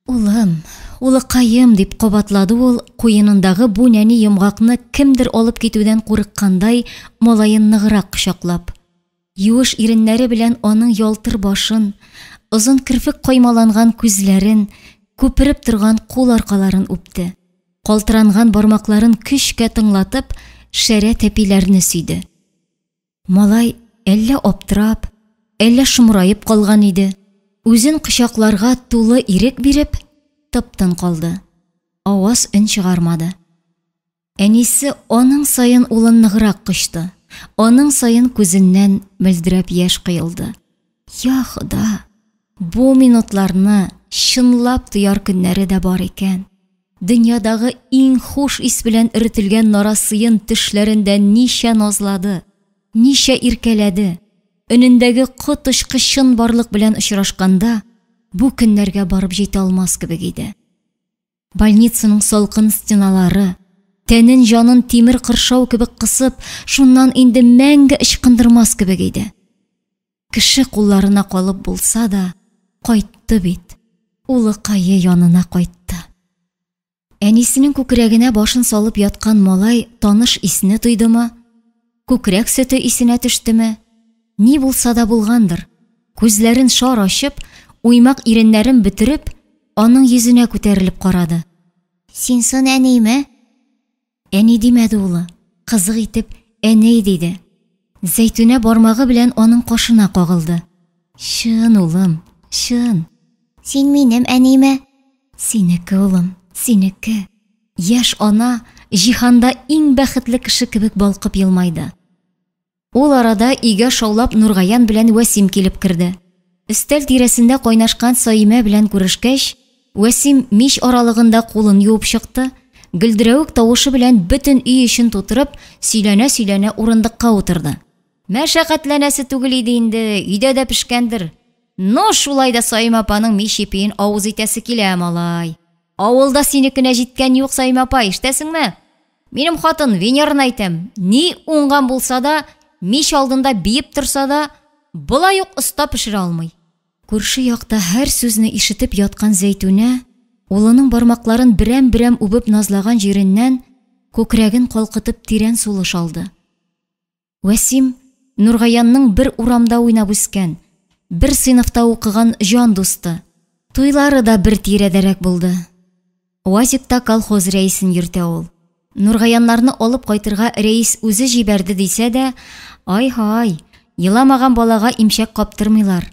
Улым, улыкаем, дип кабатлады ул, куенындагы бу нәни йомгакны кемдер алып китүдән курыккандай, малаен ныграк кочаклап. Юеш иреннәре белән аның ялтыр башын, озын керфек каймаланган күзләрен, күпереп торган кул аркаларын үпте. Калтыранган бармакларын көчкә тыңлатып, шәрә тәпиләрне сөйде. Малай әллә аптырап, әллә шомраеп калган иде. Үзен кочакларга тулы ирек биреп, тып-тын калды. Аваз өн чыгармады. Әнисе аның саен улын ныграк кочты, аның саен күзеннән мөлдерәп яшь коелды. Я Хода, бу минутларны чынлап тояр көннәре дә бар икән. Дөньядагы иң хуш ис белән өретелгән нарасыен төшләрендә ничә назлады. ничә иркәләде, өнендәге коточкыч чынбарлык белән очрашканда, бу көннәргә барып җитә алмас кебек иде. Больницаның салкын стеналары, тәнен-җанын тимер кыршау кебек кысып, шуннан инде мәңге ычкындырмас кебек иде. Кеше кулларына калып булса да, кайтты бит, улыкае янына кайтты. Әнисенең күкрәгенә башын салып яткан малай таныш исне тойдымы, күкрәк сөте исенә төштеме, ни булса да булгандыр, күзләрен шар ачып, уймак иреннәрен бөтереп, аның йөзенә күтәрелеп карады. Син сон әниме? Әни димәде улы, кызык итеп, әней диде. Зәйтүнә бармагы белән аның кашына кагылды. Чын, улым, чын. Син минем әниме? Синеке, улым, синеке. Яшь ана җиһанда иң бәхетле кеше кебек балкып елмайды. Ул арада өйгә шаулап Нургаян белән Вәсим килеп керде. Өстәл тирәсендә кайнашкан Саимә белән күрешкәч, Вәсим мич аралыгында кулын юып чыкты, гөлдерәвек тавышы белән бөтен өй эчен тутырып, сөйләнә-сөйләнә урындыкка утырды. Мәшәкатьләнәсе түгел иде инде, өйдә дә пешкәндер. Но шулай да Саимә апаның мич ипиен авыз итәсе килә, малай. Авылда синекенә җиткән юк, Саимә апа, ишетәсеңме? Минем хатын Венераны әйтәм, ни уңган булса да, мич алдында биеп торса да, болай ук оста пешерә алмый. Күрше якта һәр сүзне ишетеп яткан Зәйтүнә, улының бармакларын берәм-берәм үбеп назлаган җиреннән күкрәген калкытып тирән сулыш алды. Вәсим, Нургаянның бер урамда уйнап үскән, бер сыйныфта укыган җан дусты. Туйлары да бер тирәдәрәк булды. УАЗикта колхоз рәисен йөртә ул. Нургаяннарны алып кайтырга рәис үзе җибәрде дисә дә, ай-һай, еламаган балага имчәк каптырмыйлар.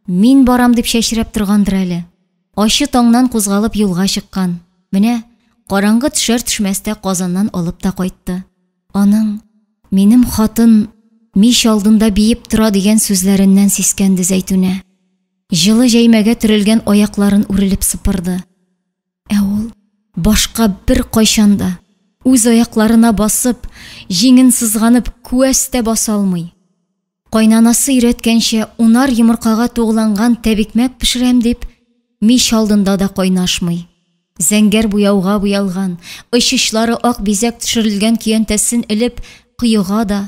Мин барам дип чәчрәп торгандыр әле. Ачы таңнан кузгалып юлга чыккан. Менә, караңгы төшәр-төшмәстә Казаннан алып та кайтты. Аның, Минем хатын мич алдында биеп тора дигән сүзләреннән сискәнде Зәйтүнә. Җылы җәймәгә төрелгән аякларын үрелеп сыпырды. Ә ул башка беркайчан да, үз аякларына басып, җиңен сызганып, күәс тә баса алмый. Кайнанасы өйрәткәнчә, унар йомыркага тугланган тәбикмәк пешерәм дип, мич алдында да кайнашмый. Зәңгәр буяуга буялган, оч-очлары ак бизәк төшерелгән көянтәсен элеп, коега да,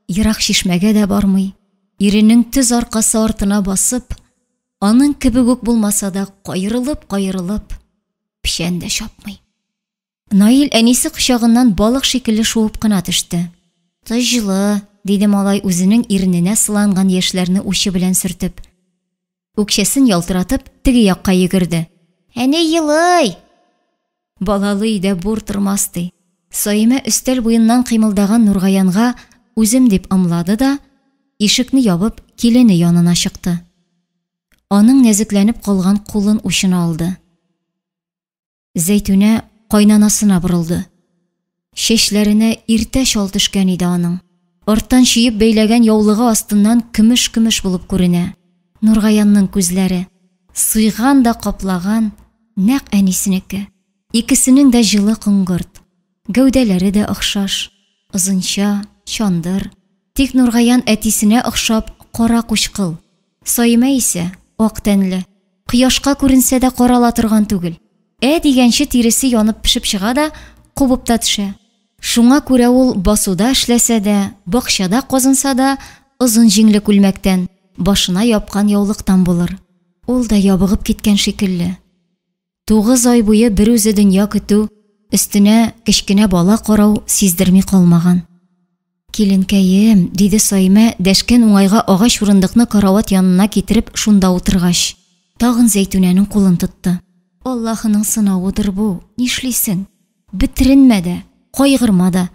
ерак чишмәгә дә бармый. Иренең төз аркасы артына басып, Аның кебек үк булмаса да, каерылып-каерылып, печән дә чапмый. Наил әнисе кочагыннан балык шикелле шуып кына төште. Тоҗлы, диде малай үзенең ирененә сыланган яшьләрне учы белән сөртеп. Үкчәсен ялтыратып, теге якка йөгерде. Әни елый! Балалы өйдә бур тормас, ди. Саимә өстәл буеннан кыймылдаган Нургаянга үзем дип ымлады да, ишекне ябып, килене янына чыкты. Аның нәзекләнеп калган кулын учына алды. Зәйтүнә кайнанасына борылды. Чәчләренә иртә чал төшкән иде аның. Арттан чөеп бәйләгән яулыгы астыннан көмеш-көмеш булып күренә. Нургаянның күзләре, суйган да каплаган, нәкъ әнисенеке. Икесенең дә җылы коңгырт. Гәүдәләре дә охшаш, озынча, чандыр. Тик Нургаян әтисенә охшап кара кучкыл. Саимә исә ак тәнле. Кояшка күренсә дә карала торган түгел. Ә дигәнче тиресе янып пешеп чыга да, кубып та төшә. Шуңа күрә ул басуда эшләсә дә, бакчада казынса да, озын җиңле күлмәктән, башына япкан яулыктан булыр. Ул да ябыгып киткән шикелле. Тугыз ай буе берүзе дөнья көтү, өстенә кечкенә бала карау сиздерми калмаган. Киленкәем, диде Саимә, дәшкән уңайга агач урындыкны карават янына китереп, шунда утыргач. Тагын Зәйтүнәнең кулын тотты. Аллаһының сынавыдыр бу, нишлисең? Бетеренмә дә, кайгырма да.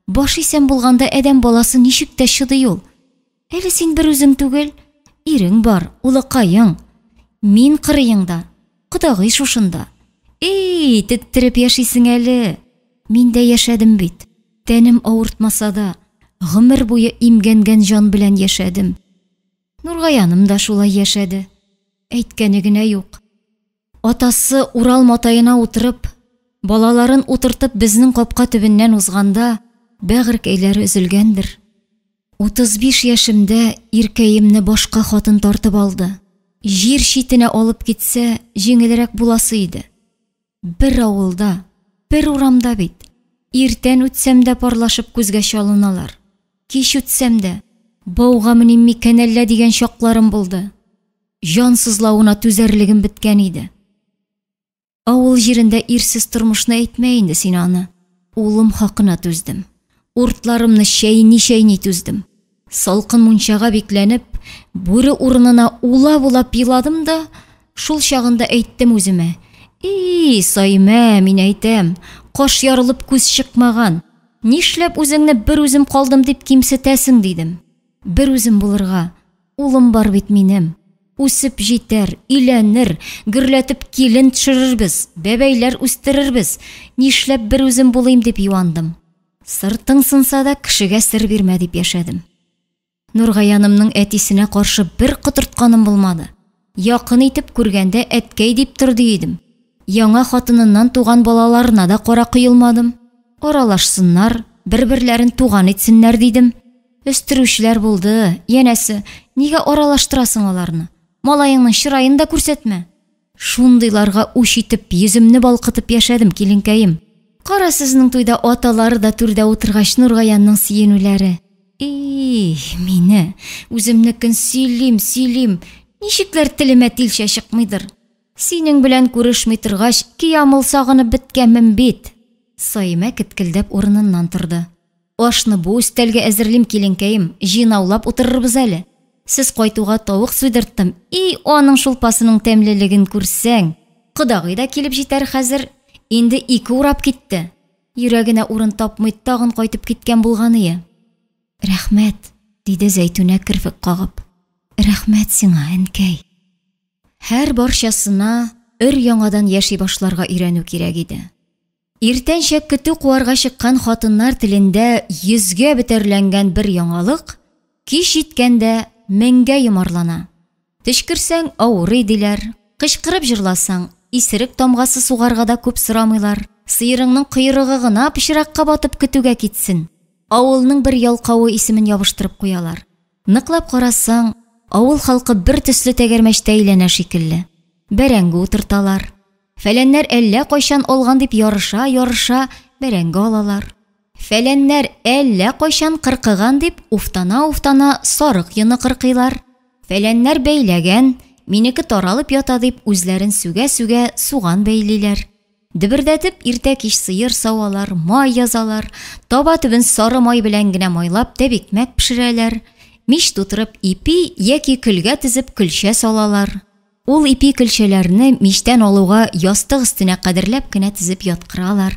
Баш исән булганда адәм баласы ничек тә чыдый ул. Әле син бер үзең түгел, ирең бар, улыкаең. Мин кырыеңда, кодагый шушында. Эй, теттереп яшисең әле. Мин дә яшәдем бит. Тәнем авыртмаса да, гомер буе имгәнгән җан белән яшәдем. Нургаяным да шулай яшәде. Әйткәне генә юк. Атасы Урал матаена утырып, балаларын утыртып безнең капка төбеннән узганда, бәгырькәйләре өзелгәндер. 35 яшемдә иркәемне башка хатын тартып алды. Җир читенә алып китсә, җиңелрәк буласы иде. Бер авылда, бер урамда бит. Иртән үтсәм дә парлашып күзгә чалыналар. Кич үтсәм дә, бауга меним микән әллә дигән чакларым булды. Җан сызлавына түзәрлегем беткән иде. Авыл җирендә ирсез тормышны әйтмә инде син аны. Улым хакына түздем. Уртларымны чәйни-чәйни түздем. Салкын мунчага бикләнеп, бүре урынына улап-улап еладым да, шул чагында әйттем үземә. И, Саймә, мин әйтәм, каш ярылып күз чыкмаган. Нишләп үзеңне бер үзем калдым дип кимсетәсең, дидем. Бер үзем булырга, улым бар бит минем. Үсеп җитәр, өйләнер, гөрләтеп килен төшерербез, бәбәйләр үстерербез. Нишләп бер үзем булыйм дип юандым. Сыртың сынса да кешегә сер бирмә дип яшәдем. Нургаянымның әтисенә каршы бер котыртканым булмады. Якын итеп күргәндә әткәй дип тор ди идем. Яңа хатыныннан туган балаларына да кара коелмадым. Аралашсыннар, бер-берләрен туган итсеннәр дидем. Өстерүчеләр булды, янәсе, нигә аралаштырасың аларны? Малаеңның чыраен да күрсәтмә. Шундыйларга үч итеп, йөземне балкытып яшәдем, киленкәем. Кара сезнең туйда аталары да түрдә утыргач Нургаянның сөенүләре. И, мине, үземнекен сөйлим, сөйлим, ничекләр телемә тилчә чыкмыйдыр. Синең белән күрешми торгач, киямыл сагынып беткәнмен бит. Саимә кеткелдәп урыныннан торды. Ашны бу өстәлгә әзерлим, киленкәем, җыйнаулап утырырбыз әле. Сез кайтуга тавык суйдырттым. И, аның шулпасының тәмлелеген күрсәң. Кодагый да килеп җитәр хәзер. Инде ике урап китте. Йөрәгенә урын тапмый тагын кайтып киткән булганые. Рәхмәт, диде Зәйтүнә керфек кагып. Рәхмәт сиңа, әнкәй. Һәр барчасына өр-яңадан яши башларга өйрәнү кирәк иде. Иртәнчәк көтү куарга чыккан хатыннар телендә йөзгә бөтәрләнгән бер яңалык кич җиткәндә меңгә йомарлана. Төчкерсәң, авырый диләр, кычкырып җырласаң, исерек тамгасы сугарга да күп сорамыйлар. Сыерыңның койрыгы гына пычракка батып көтүгә китсен. Авылның бер ялкавы исемен ябыштырып куялар. Ныклап карасаң, авыл халкы бер төсле тәгәрмәчтә әйләнә шикелле. Бәрәңге утырталар. Фәләннәр әллә кайчан алган дип ярыша-ярыша бәрәңге алалар. Фәләннәр әллә кайчан кыркыган дип уфтана-уфтана сарык йоны кыркыйлар. Фәләннәр бәйләгән, минеке таралып ята дип үзләрен сүгә-сүгә суган бәйлиләр. Дөбердәтеп иртә-кич сыер савалар, май язалар, таба төбен сары май белән генә майлап тәбикмәк пешерәләр, мич тутырып ипи яки көлгә тезеп көлчә салалар. Ул ипи көлчәләрне мичтән алуга ястык өстенә кадерләп кенә тезеп яткыралар.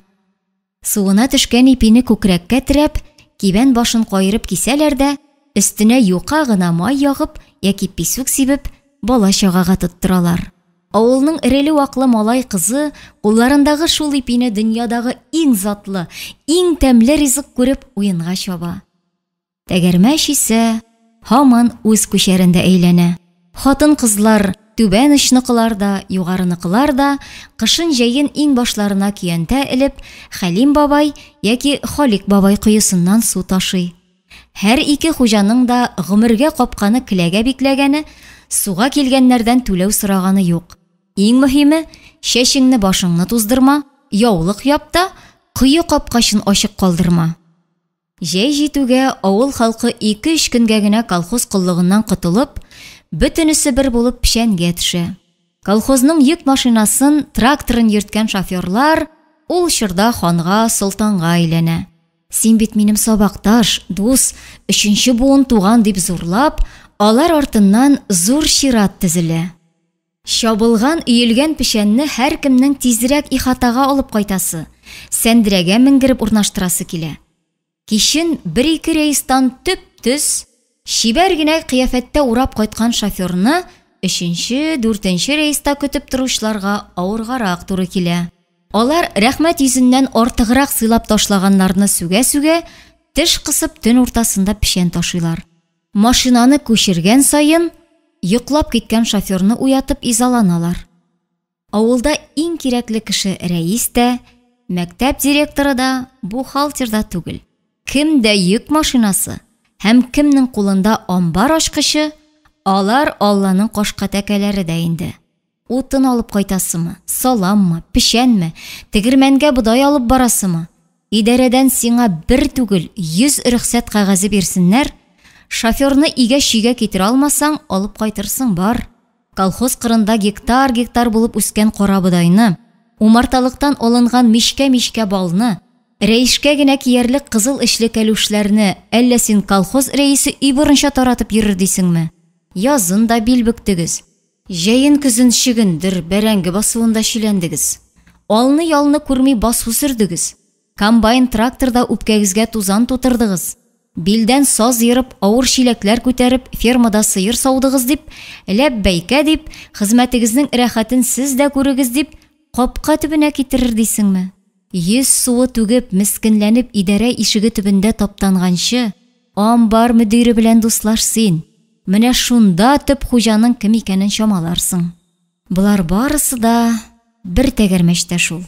Суына төшкән ипине күкрәккә терәп, кибән башын каерып кисәләр дә, өстенә юка гына май ягып яки писүк сибеп, бала-чагага тоттыралар. Авылның эреле-ваклы малай-кызы кулларындагы шул ипине дөньядагы иң затлы, иң тәмле ризык күреп уенга чаба. Тәгәрмәч исә һаман үз күчәрендә әйләнә. Хатын-кызлар, түбән очныкылар да, югарыныкылар да, кышын-җәен иңбашларына көянтә элеп, Хәлим бабай яки Халик бабай коесыннан су ташый. Һәр ике хуҗаның да гомергә капканы келәгә бикләгәне, суга килгәннәрдән түләү сораганы юк. Иң мөһиме, чәчеңне-башыңны туздырма, яулык яп та, кое капкачын ачык калдырма. Җәй җитүгә авыл халкы ике-өч көнгә генә колхоз коллыгыннан котылып, бөтенесе бер булып печәнгә төшә. Колхозның йөк машинасын, тракторын йөрткән шоферлар ул чорда ханга, солтанга әйләнә. Син бит минем сабакташ, дус, өченче буын туган дип зурлап, алар артыннан зур чират тезелә. Чабылган, өелгән печәнне һәркемнең тизрәк ихатага алып кайтасы, сәндерәгә менгереп урнаштырасы килә. Кичен бер-ике рейстан төп-төз, чибәр генә кыяфәттә урап кайткан шоферны өченче, дүртенче рейста көтеп торучыларга авыргарак туры килә. Алар рәхмәт йөзеннән артыграк сыйлап ташлаганнарны сүгә-сүгә, теш кысып төн уртасында печән ташыйлар. Машинаны күчергән саен, йоклап киткән шоферны уятып изаланалар. Авылда иң кирәкле кеше рәис тә, мәктәп директоры да, бухгалтер да түгел. Кемдә йөк машинасы, һәм кемнең кулында амбар ачкычы, алар Алланың кашка тәкәләре дә инде. Утын алып кайтасымы, саламмы, печәнме, тегермәнгә бодай алып барасымы? Идарәдән сиңа бер түгел, 100 рөхсәт кәгазе бирсеннәр, шоферны игә чөйгә китерә алмасаң, алып кайтырсың, бар. Колхоз кырында гектар-гектар булып үскән карабодайны, умарталыктан алынган мичкә-мичкә балны, рәишкә генә киярлек кызыл эчле кәлүшләрне әллә син колхоз рәисе өй борынча таратып йөрер дисеңме? Язын да бил бөктегез. Җәен-көзен чөгендер, бәрәңге басуында чиләндегез. Алны-ялны күрми басу сөрдегез. Комбайн-тракторда үпкәгезгә тузан тутырдыгыз. Билдән саз ерып, авыр чиләкләр күтәреп, фермада сыер саудыгыз дип, ләббәйкә дип, хезмәтегезнең рәхәтен сез дә күрегез дип, капка төбенә китерер дисеңме? Йөз суы түгеп, мескенләнеп идарә ишеге төбендә таптанганчы, амбар мөдире белән дуслаш син. Менә шунда төп хуҗаның кем икәнен чамаларсың. Болар барысы да бер тәгәрмәчтә шул.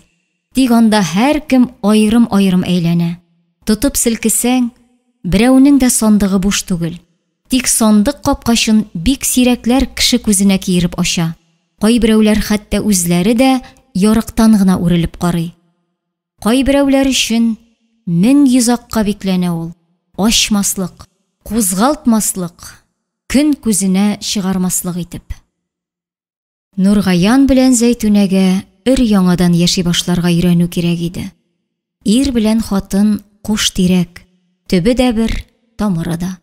Тик анда һәркем аерым-аерым әйләнә. Тотып селкесәң, берәүнең дә сандыгы буш түгел. Тик сандык капкачын бик сирәкләр кеше күзенә киереп ача. Кайберәүләр хәтта үзләре дә ярыктан гына үрелеп карый. Кайберәүләр өчен 1000 йозакка бикләнә ул, ачмаслык, кузгалтмаслык, көн күзенә чыгармаслык итеп. Нургаян белән Зәйтүнәгә өр-яңадан яши башларга өйрәнү кирәк иде. Ир белән хатын куш тирәк, төбе дә бер, тамыры да.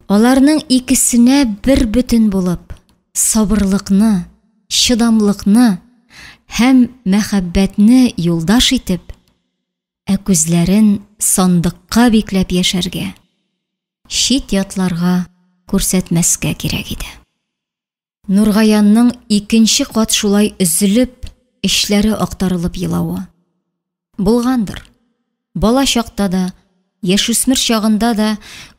Аларның икесенә бер бөтен булып, сабырлыкны, чыдамлыкны һәм мәхәббәтне юлдаш итеп, ә күзләрен сандыкка бикләп яшәргә, чит-ятларга күрсәтмәскә кирәк иде. Нургаянның икенче кат шулай өзелеп, эчләре актарылып елавы. Булгандыр. Бала чакта да, яшүсмер чагында да,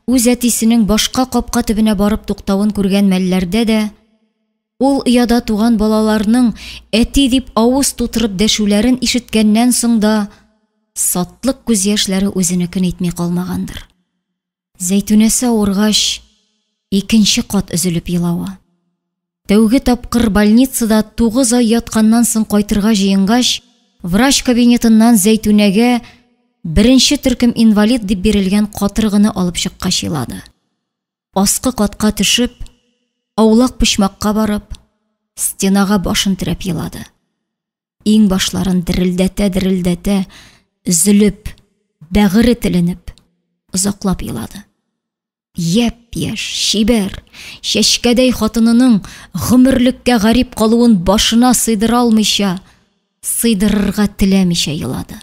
үз әтисенең башка капка төбенә барып туктавын күргән мәлләрдә дә, ул ояда туган балаларның әти дип авыз тутырып дәшүләрен ишеткәннән соң да, сатлык күз яшьләре үзенекен итми калмагандыр. Зәйтүнәсе авыргач, икенче кат өзелеп елавы. Тәүге тапкыр больницада 9 ай ятканнан соң кайтырга җыенгач, врач кабинетыннан Зәйтүнәгә беренче төркем инвалид дип бирелгән катыргыны алып чыккач елады. Аскы катка төшеп, аулак почмакка барып, стенага башын терәп елады. Иңбашларын дерелдәтә-дерелдәтә, өзелеп, бәгыре теленеп, озаклап елады. Япь-яшь, чибәр, чәчкәдәй хатынының гомерлеккә гарип калуын башына сыйдыра алмыйча, сыйдырырга теләмичә елады.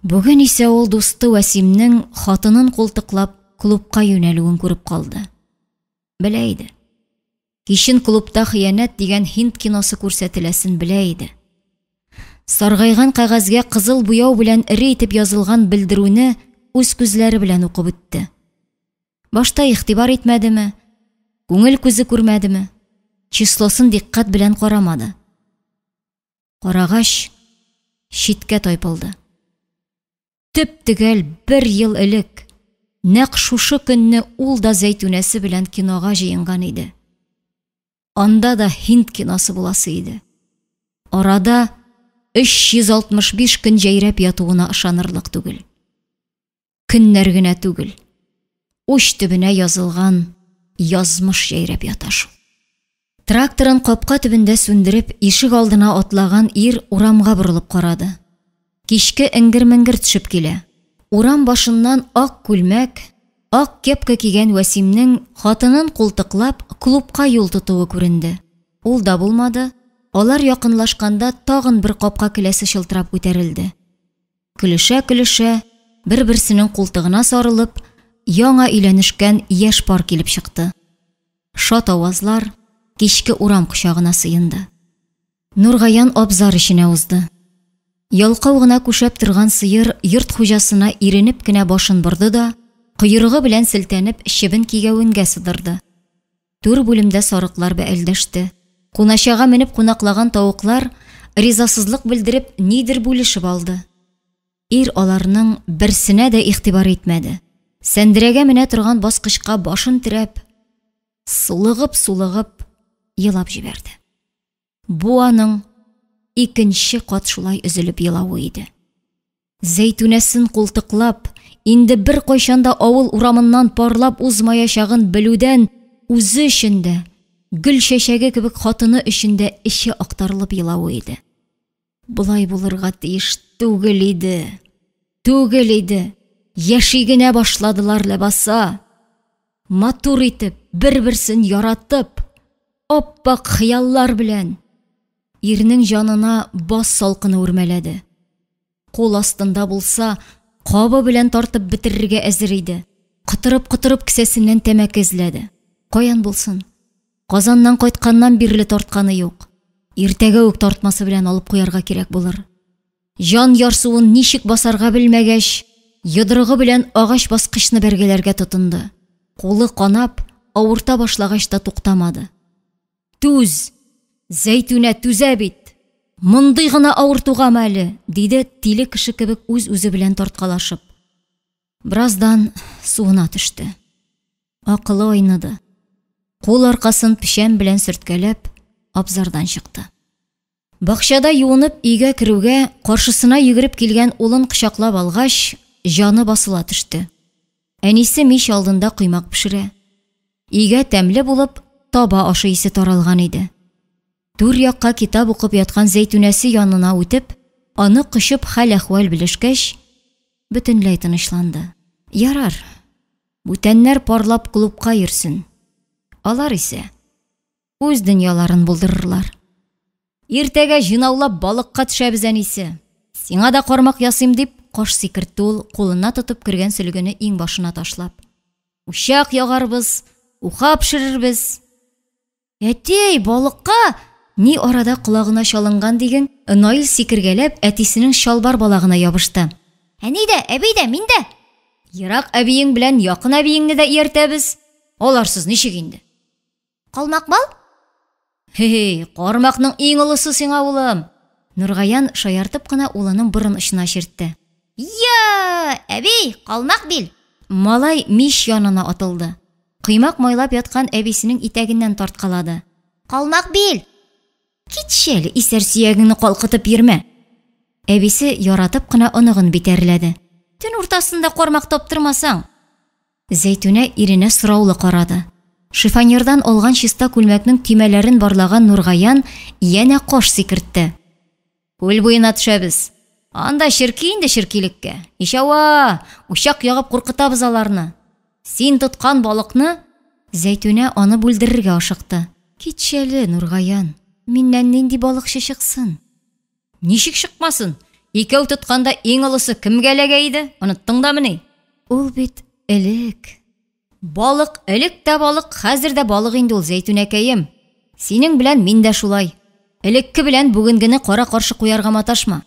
Бүген исә ул дусты Вәсимнең хатынын култыклап клубка юнәлүен күреп калды. Белә иде. Кичен клубта Хыянәт дигән һинд киносы күрсәтеләсен белә иде. Саргайган кәгазьгә кызыл буяу белән эре итеп язылган белдерүне үз күзләре белән укып үтте. Башта игътибар итмәдеме, күңел күзе күрмәдеме, числосын дикъкать белән карамады. Карагач, читкә тайпылды. Төп-төгәл бер ел элек, нәкъ шушы көнне ул да Зәйтүнәсе белән кинога җыенган иде. Анда да һинд киносы буласы иде. Арада 365 көн җәйрәп ятуына ышанырлык түгел. Көннәр генә түгел, уч төбенә язылган язмыш җәйрәп ята шул. Тракторын капка төбендә сүндереп, ишек алдына атлаган ир урамга борылып карады. Кичке эңгер-меңгер төшеп килә. Урам башыннан ак күлмәк, ак кепка кигән Вәсимнең хатынын култыклап клубка юл тотуы күренде. Ул да булмады, алар якынлашканда тагын бер капка келәсе чылтырап күтәрелде. Көлешә-көлешә, бер-берсенең култыгына сарылып, яңа өйләнешкән яшь пар килеп чыкты. Шат авазлар кичке урам кочагына сыенды. Нургаян абзар эченә узды. Ялкау гына күшәп торган сыер йорт хуҗасына иренеп кенә башын борды да, койрыгы белән селтәнеп чебен кигәвенгә сыдырды. Түр бүлемдә сарыклар бәэлдәште. Куначага менеп кунаклаган тавыклар, ризасызлык белдереп, нидер бүлешеп алды. Ир аларның берсенә дә игътибар итмәде. Сәндерәгә менә торган баскычка башын терәп, сулыгып-сулыгып елап җибәрде. Бу аның икенче кат шулай өзелеп елавы иде. Зәйтүнәсен култыклап, инде беркайчан да авыл урамыннан парлап узмаячагын белүдән үзе өчен дә, гөл чәчәге кебек хатыны өчен дә эче актарылып елавы иде. Болай булырга тиеш түгел иде. Түгел иде. Яши генә башладылар ләбаса. Матур итеп, бер-берсен яратып, ап-ак хыяллар белән. Ирнең җанына баз салкыны үрмәләде. Кул астында булса, кабы белән тартып бетерергә әзер иде. Котырып-котырып кесәсеннән тәмәке эзләде. Каян булсын? Казаннан кайтканнан бирле тартканы юк. Иртәгә үк тартмасы белән алып куярга кирәк булыр. Җан ярсуын ничек басарга белмәгәч, йодрыгы белән агач баскычны бәргәләргә тотынды. Кулы канап, авырта башлагач та туктамады. Түз! Зәйтүнә түзә бит! Мондый гына авыртугамы әле? диде тиле кеше кебек үз-үзе белән тарткалашып. Бераздан суына төште. Акылы айныды. Кул аркасын печән белән сөрткәләп, абзардан чыкты. Бакчада юынып өйгә керүгә, каршысына йөгереп килгән улын кочаклап алгач, җаны басыла төште. Әнисе мич алдында коймак пешерә. Өйгә тәмле булып, таба ашы исе таралган иде. Түр якка китап укып яткан Зәйтүнәсе янына үтеп, аны кочып хәл-әхвәл белешкәч, бөтенләй тынычланды. Ярар, бүтәннәр парлап клубка йөрсен. Алар исә үз дөньяларын булдырырлар. Иртәгә җыйнаулап балыкка төшәбез, әнисе. Сиңа да кармак ясыйм, дип, каш сикертте ул, кулына тотып кергән сөлгене иңбашына ташлап. Учак ягарбыз, уха пешерербез. Әтей, балыкка! Ни арада колагына чалынган диген, Наил сикергәләп, әтисенең чалбар балагына ябышты. Әни дә, әби дә, мин дә! Ерак әбиең белән якын әбиеңне дә ияртәбез. Аларсыз ничек инде? Калмак бал? Хе-хе, кармакның иң олысы сиңа, улым. Нургаян шаяртып кына улының борын очына чиртте. Я, әби, калмак бил! Малай мич янына атылды. Коймак майлап яткан әбисенең итәгеннән тарткалады. Калмак бил! Китче әле, исәр сөягеңне калкытып йөрмә. Әбисе яратып кына оныгын битәрләде. Төн уртасында кармак таптырмасаң. Зәйтүнә иренә сораулы карады. Шифоньердан алган чиста күлмәкнең төймәләрен барлаган Нургаян янә каш сикертте. Күл буена төшәбез. Анда черки инде черкилеккә. Ничава, учак ягып куркытабыз аларны. Син тоткан балыкны Зәйтүнә аны бүлдерергә ашыкты. Китче әле, Нургаян. Миннән нинди балыкчы чыксын? Ничек чыкмасын? Икәү тотканда иң олысы кемгә эләгә иде? Оныттың дамыни? Ул бит элек. Балык элек тә балык, хәзер дә балык инде ул, Зәйтүнәкәем. Синең белән мин дә шулай. Элекке белән бүгенгене кара-каршы куярга маташма.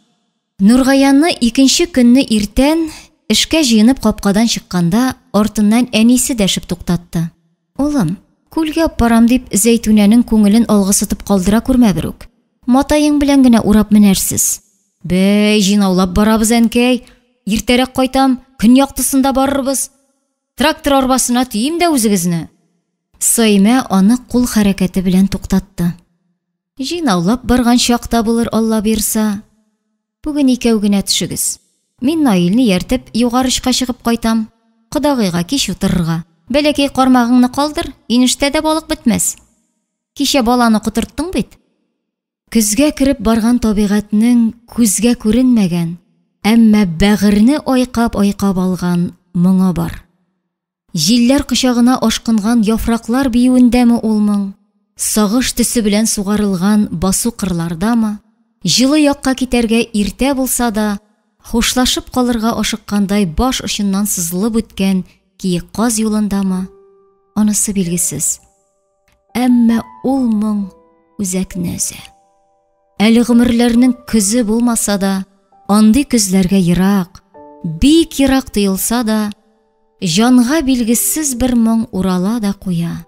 Нургаянны икенче көнне иртән, эшкә җыенып капкадан чыкканда, артыннан әнисе дәшеп туктатты. Улым, күлгә аппарам дип, Зәйтүнәнең күңелен алгысытып калдыра күрмә берүк. Матаең белән генә урап менәрсез. Бәй, җыйнаулап барабыз, әнкәй. Иртәрәк кайтам, көн яктысында барырбыз. Трактор арбасына төйим дә үзегезне. Саимә аны кул хәрәкәте белән туктатты. Җыйнаулап барган чакта булыр, Алла боерса. Бүген икәү генә төшегез. Мин Наилне ияртеп, югары очка чыгып кайтам. Кодагыйга кич утырырга. Бәләкәй кармагыңны калдыр, инештә дә балык бетмәс. Кичә баланы котырттың бит. Көзгә кереп барган табигатьнең күзгә күренмәгән, әмма бәгырьне айкап-айкап алган моңы бар. Җилләр кочагына ашкынган яфраклар биюендәме ул моң, сагыш төсе белән сугарылган басу-кырлардамы, җылы якка китәргә иртә булса да, хушлашып калырга ашыккандай баш очыннан сызылып үткән киек каз юлындамы, анысы билгесез. Әмма ул моң үзәкне өзә. Әле гомерләрнең көзе булмаса да, андый көзләргә ерак, бик ерак тоелса да, җанга билгесез бер моң урала да куя.